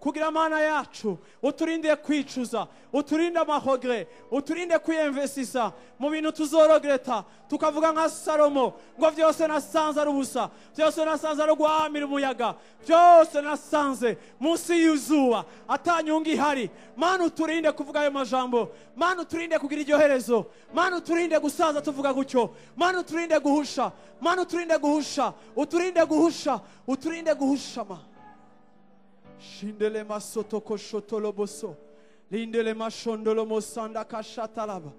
Kugira Mana yacu uturinde kwicuza, uturinde amahogre, uturinde kwiyemvesisa mu bintu tuzorogreta, tukavuga nka Salomo ngo byose nasanze ari ubusa, byose nasanze ari guhamira umuyaga, byose nasanze munsi y'izuba atanyunga ihari. Mana uturinde kuvuga ayo majambo, Mana uturinde kugira iryo herezo, Mana uturinde gusaza tuvuga gutyo, Mana uturinde guhusha, Mana uturinde guhusha, uturinde guhusha, uturinde guhusha. Ma Shindele masoto koshotolo boso, lindele mashondolo mosanda kashatalaba,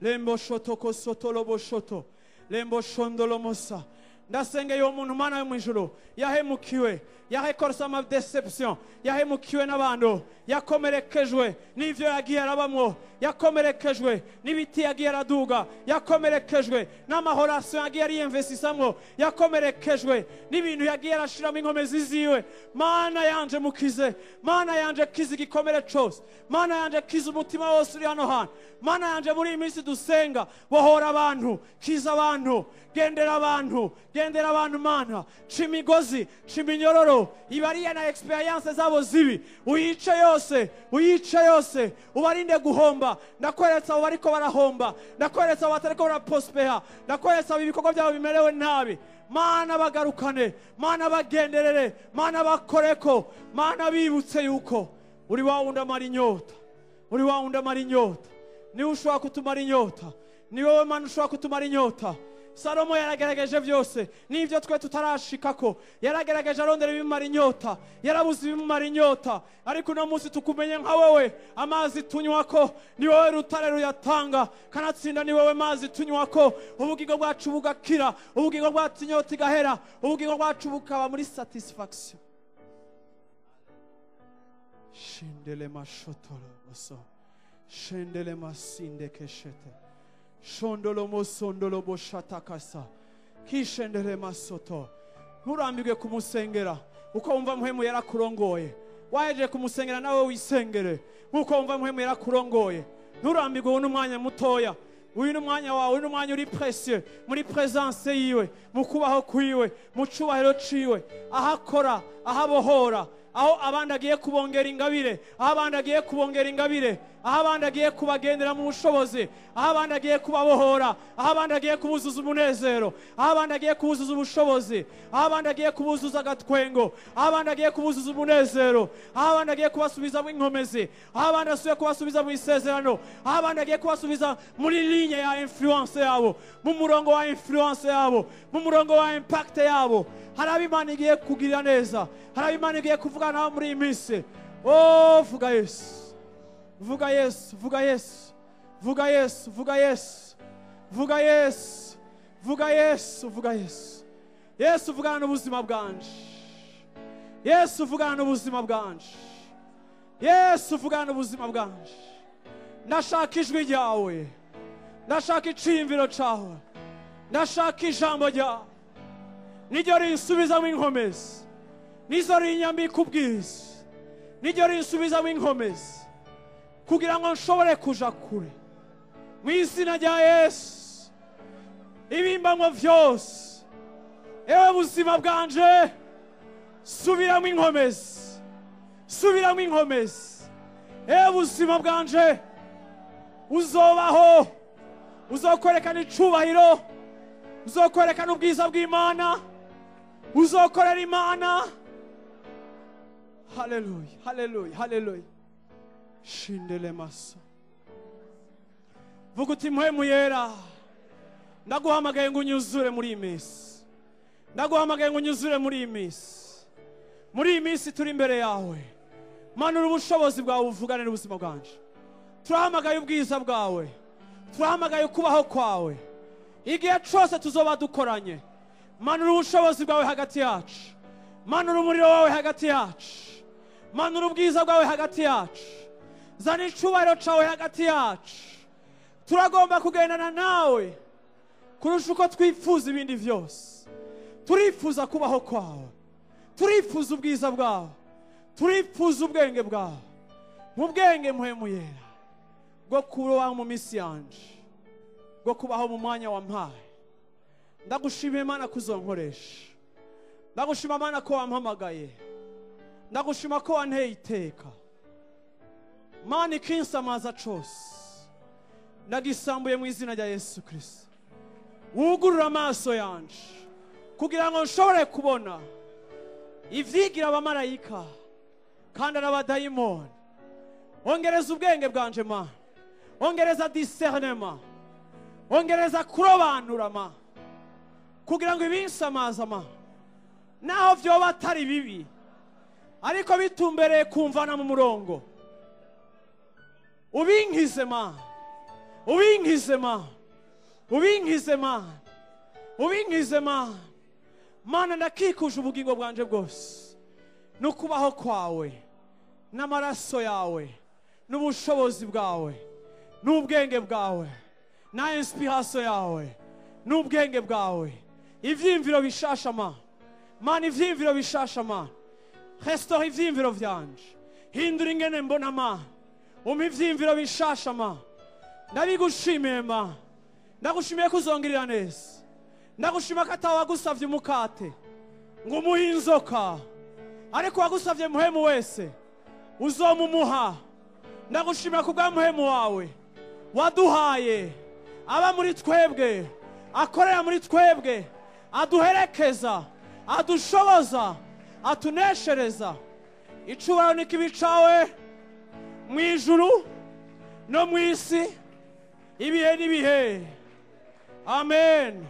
lembo shoto kosotolo boshoto, lembo shondolo mosa. Ndasenge yo muntu Mana yo mwijuru yahemukiwe, yahekorsa ama deception, yahemukiwe n'abantu, yakomerekejwe n'ivyo yagiye arabamwo, yakomerekejwe n'ibiti yagiye araduga, yakomerekejwe n'amahorasiyo yagiye ariyemvesisamwo, yakomerekejwe n'ibintu yagiye arashiramo inkomezi ziwe. Mana yanje mukize, Mana yanje kiza igikomere cose, Mana yanje kiza umutima wose uri hano hantu, Mana yanje muri iyi minsi dusenga bohora abantu, kiza abantu, gendera abantu, gendera abantu Mana, ca imigozi, ca iminyororo ibariye na experience zabo zibi, uyice yose, uyice yose, ubarinde guhomba. Ndakweretse abo bariko barahomba, ndakweretse abo batariko baraprospera, ndakweretse abo ibikorwa byabo bimerewe nabi. Mana bagarukane, Mana bagenderere, Mana bakoreko, Mana bibutse yuko uri wa wundi amara inyota, uri wa wundi amara inyota, niwe ushobora kutumara inyota, ni wowe Mana ushobora kutumara inyota. Salomo yaragerageje byose n'ibyo twe tutarashikako, yaragerageje arondera ibimara inyota, yarabuze ibimara inyota, ariko uno munsi tukumenye nka wowe amazi tunywako ni wowe rutare ruyatanga, kanatsinda ni wowe mazi tunywako, ubugingo bwacu bugakira, ubugingo bwacu inyota igahera, ubugingo bwacu bukaba muri satisfaction. Shindele mashotolo boso, shendele masinde keshete, shondolo mosondolo boshatakasa, kishendele masoto. Nturambirwe kumusengera uko wumva Muhemu yarakurongoye. Waje kumusengera nawe wisengere nkuko wumva Muhemu yarakurongoye. Nturambirwe, uyu n'umwanya mutoya, uyu n'umwanya wawe, uyu n'umwanya uri précieux muri présence yiwe, mu kubaho kwiwe, mu cubahiro ciwe, ahakora, ahabohora, aho abandi agiye kubongera ingabire, aho abandi agiye kubongera ingabire, aho abandi agiye kubagendera mu bushobozi, aho abandi agiye kubabohora, aho abandi agiye kubuzuza umunezero, aho abandi agiye kubuzuza ubushobozi, aho abandi agiye kubuzuza agatwengo, aho abandi agiye kubuzuza umunezero, aho abandi agiye kubasubiza mu inkomezi, aho abandi asubiye kubasubiza mu isezerano, aho abandi agiye kubasubiza muri ligne ya influence yabo, mu murongo wa influence yabo, mu murongo wa impact yabo. Hari abo Imana igiye kugirira neza, hari abo Imana igiye kuvugana nabo muri iyi minsi. Oh, vuga Yesu, vuga Yesu, vuga Yesu, vuga Yesu, vuga Yesu, vuga Yesu, vuga Yesu, vuga Yesu. Yesu vugana n'ubuzima bwanje, Yesu vugana n'ubuzima bwanje, Yesu vugana n'ubuzima bwanje. Ndashaka ijwi ryawe, ndashaka iciyumviro cawe, ndashaka ijambo ryawe, niryo rinsubizamo inkomezi, nizo rinyambika ubwiza, niryo rinsubizamo inkomezi kugira ngo nshobore kuja kure. Mu izina rya Yesu, ibimbamwo vyose, ewe buzima bwanje, subiramo inkomezi, subiramo inkomezi. Ewe buzima bwanje, uzobaho, uzokwerekana icubahiro, uzokwerekana ubwiza bw'Imana, uzokorera Imana. Haleluya, haleluya, haleluya. Shindele maso. Vuga uti Mpwemu Yera, ndaguhamagaye ngo unyuzure muri iyi minsi, ndaguhamagaye ngo unyuzure muri iyi minsi, muri iyi minsi turi imbere yawe. Manura ubushobozi bwawe uvugane n'ubuzima bwanje. Turahamagaye ubwiza bwawe, turahamagaye ukubaho kwawe. Igihe cose tuzoba dukoranye, manura ubushobozi bwawe hagati yacu, manura umuriro wawe hagati yacu, manura ubwiza bwawe hagati yacu, zana icubahiro cawe hagati yacu. Turagomba kugendana nawe kurusha uko twifuza ibindi vyose. Turifuza kubaho kwawe, turifuza ubwiza bwawe, turifuza ubwenge bwawe. Mu bwenge Mpwemu Yera bwo kubaho mu minsi yanje, bwo kubaho mu mwanya wampaye. Ndagushima Imana kuzonkoresha, ndagushima Imana ko wampamagaye, Ndagushima ko wanteye iteka. Mana, ikinsamaza cose ndagisambuye mu izina rya Yesu Kristo. Wugurura amaso yanje kugira ngo nshobore kubona ivyigira abamarayika kandi ari abadayimoni. Ongereza ubwenge bwanje Mana, ongereza discernement, ongereza kurobanura ma, kugira ngo ibinsamaza ma, naho vyoba atari bibi ariko bitumbereye kumvana mu murongo, ubinkize ma, ubinkize ma, ubinkize ma, ubinkize ma. Mana, ndakikuje ubugingo bwanje bwose n'ukubaho kwawe n'amaraso yawe n'ubushobozi bwawe n'ubwenge bwawe na inspiration yawe n'ubwenge bwawe. Ivyiyumviro bishasha ma, Mana, ivyiyumviro bishasha ma, restaure ivyiyumviro vyanje, hindura ingene mbona ma, umpa ivyiyumviro bishasha ma. Ndabigushimiye ma, ndagushimiye ko uzongirira neza. Ndagushima ko atawagusavye umukate ngo umuhe inzoka, ariko wagusavye muhemu wese uzomumuha. Ndagushimira ku bwa muhemu wawe waduhaye, aba muri twebwe, akorera muri twebwe, aduherekeza, adushoboza, atuneshereza. Icubahiro n'ikibi cawe mu ijuru no mu isi ibihe n'ibihe. Amen.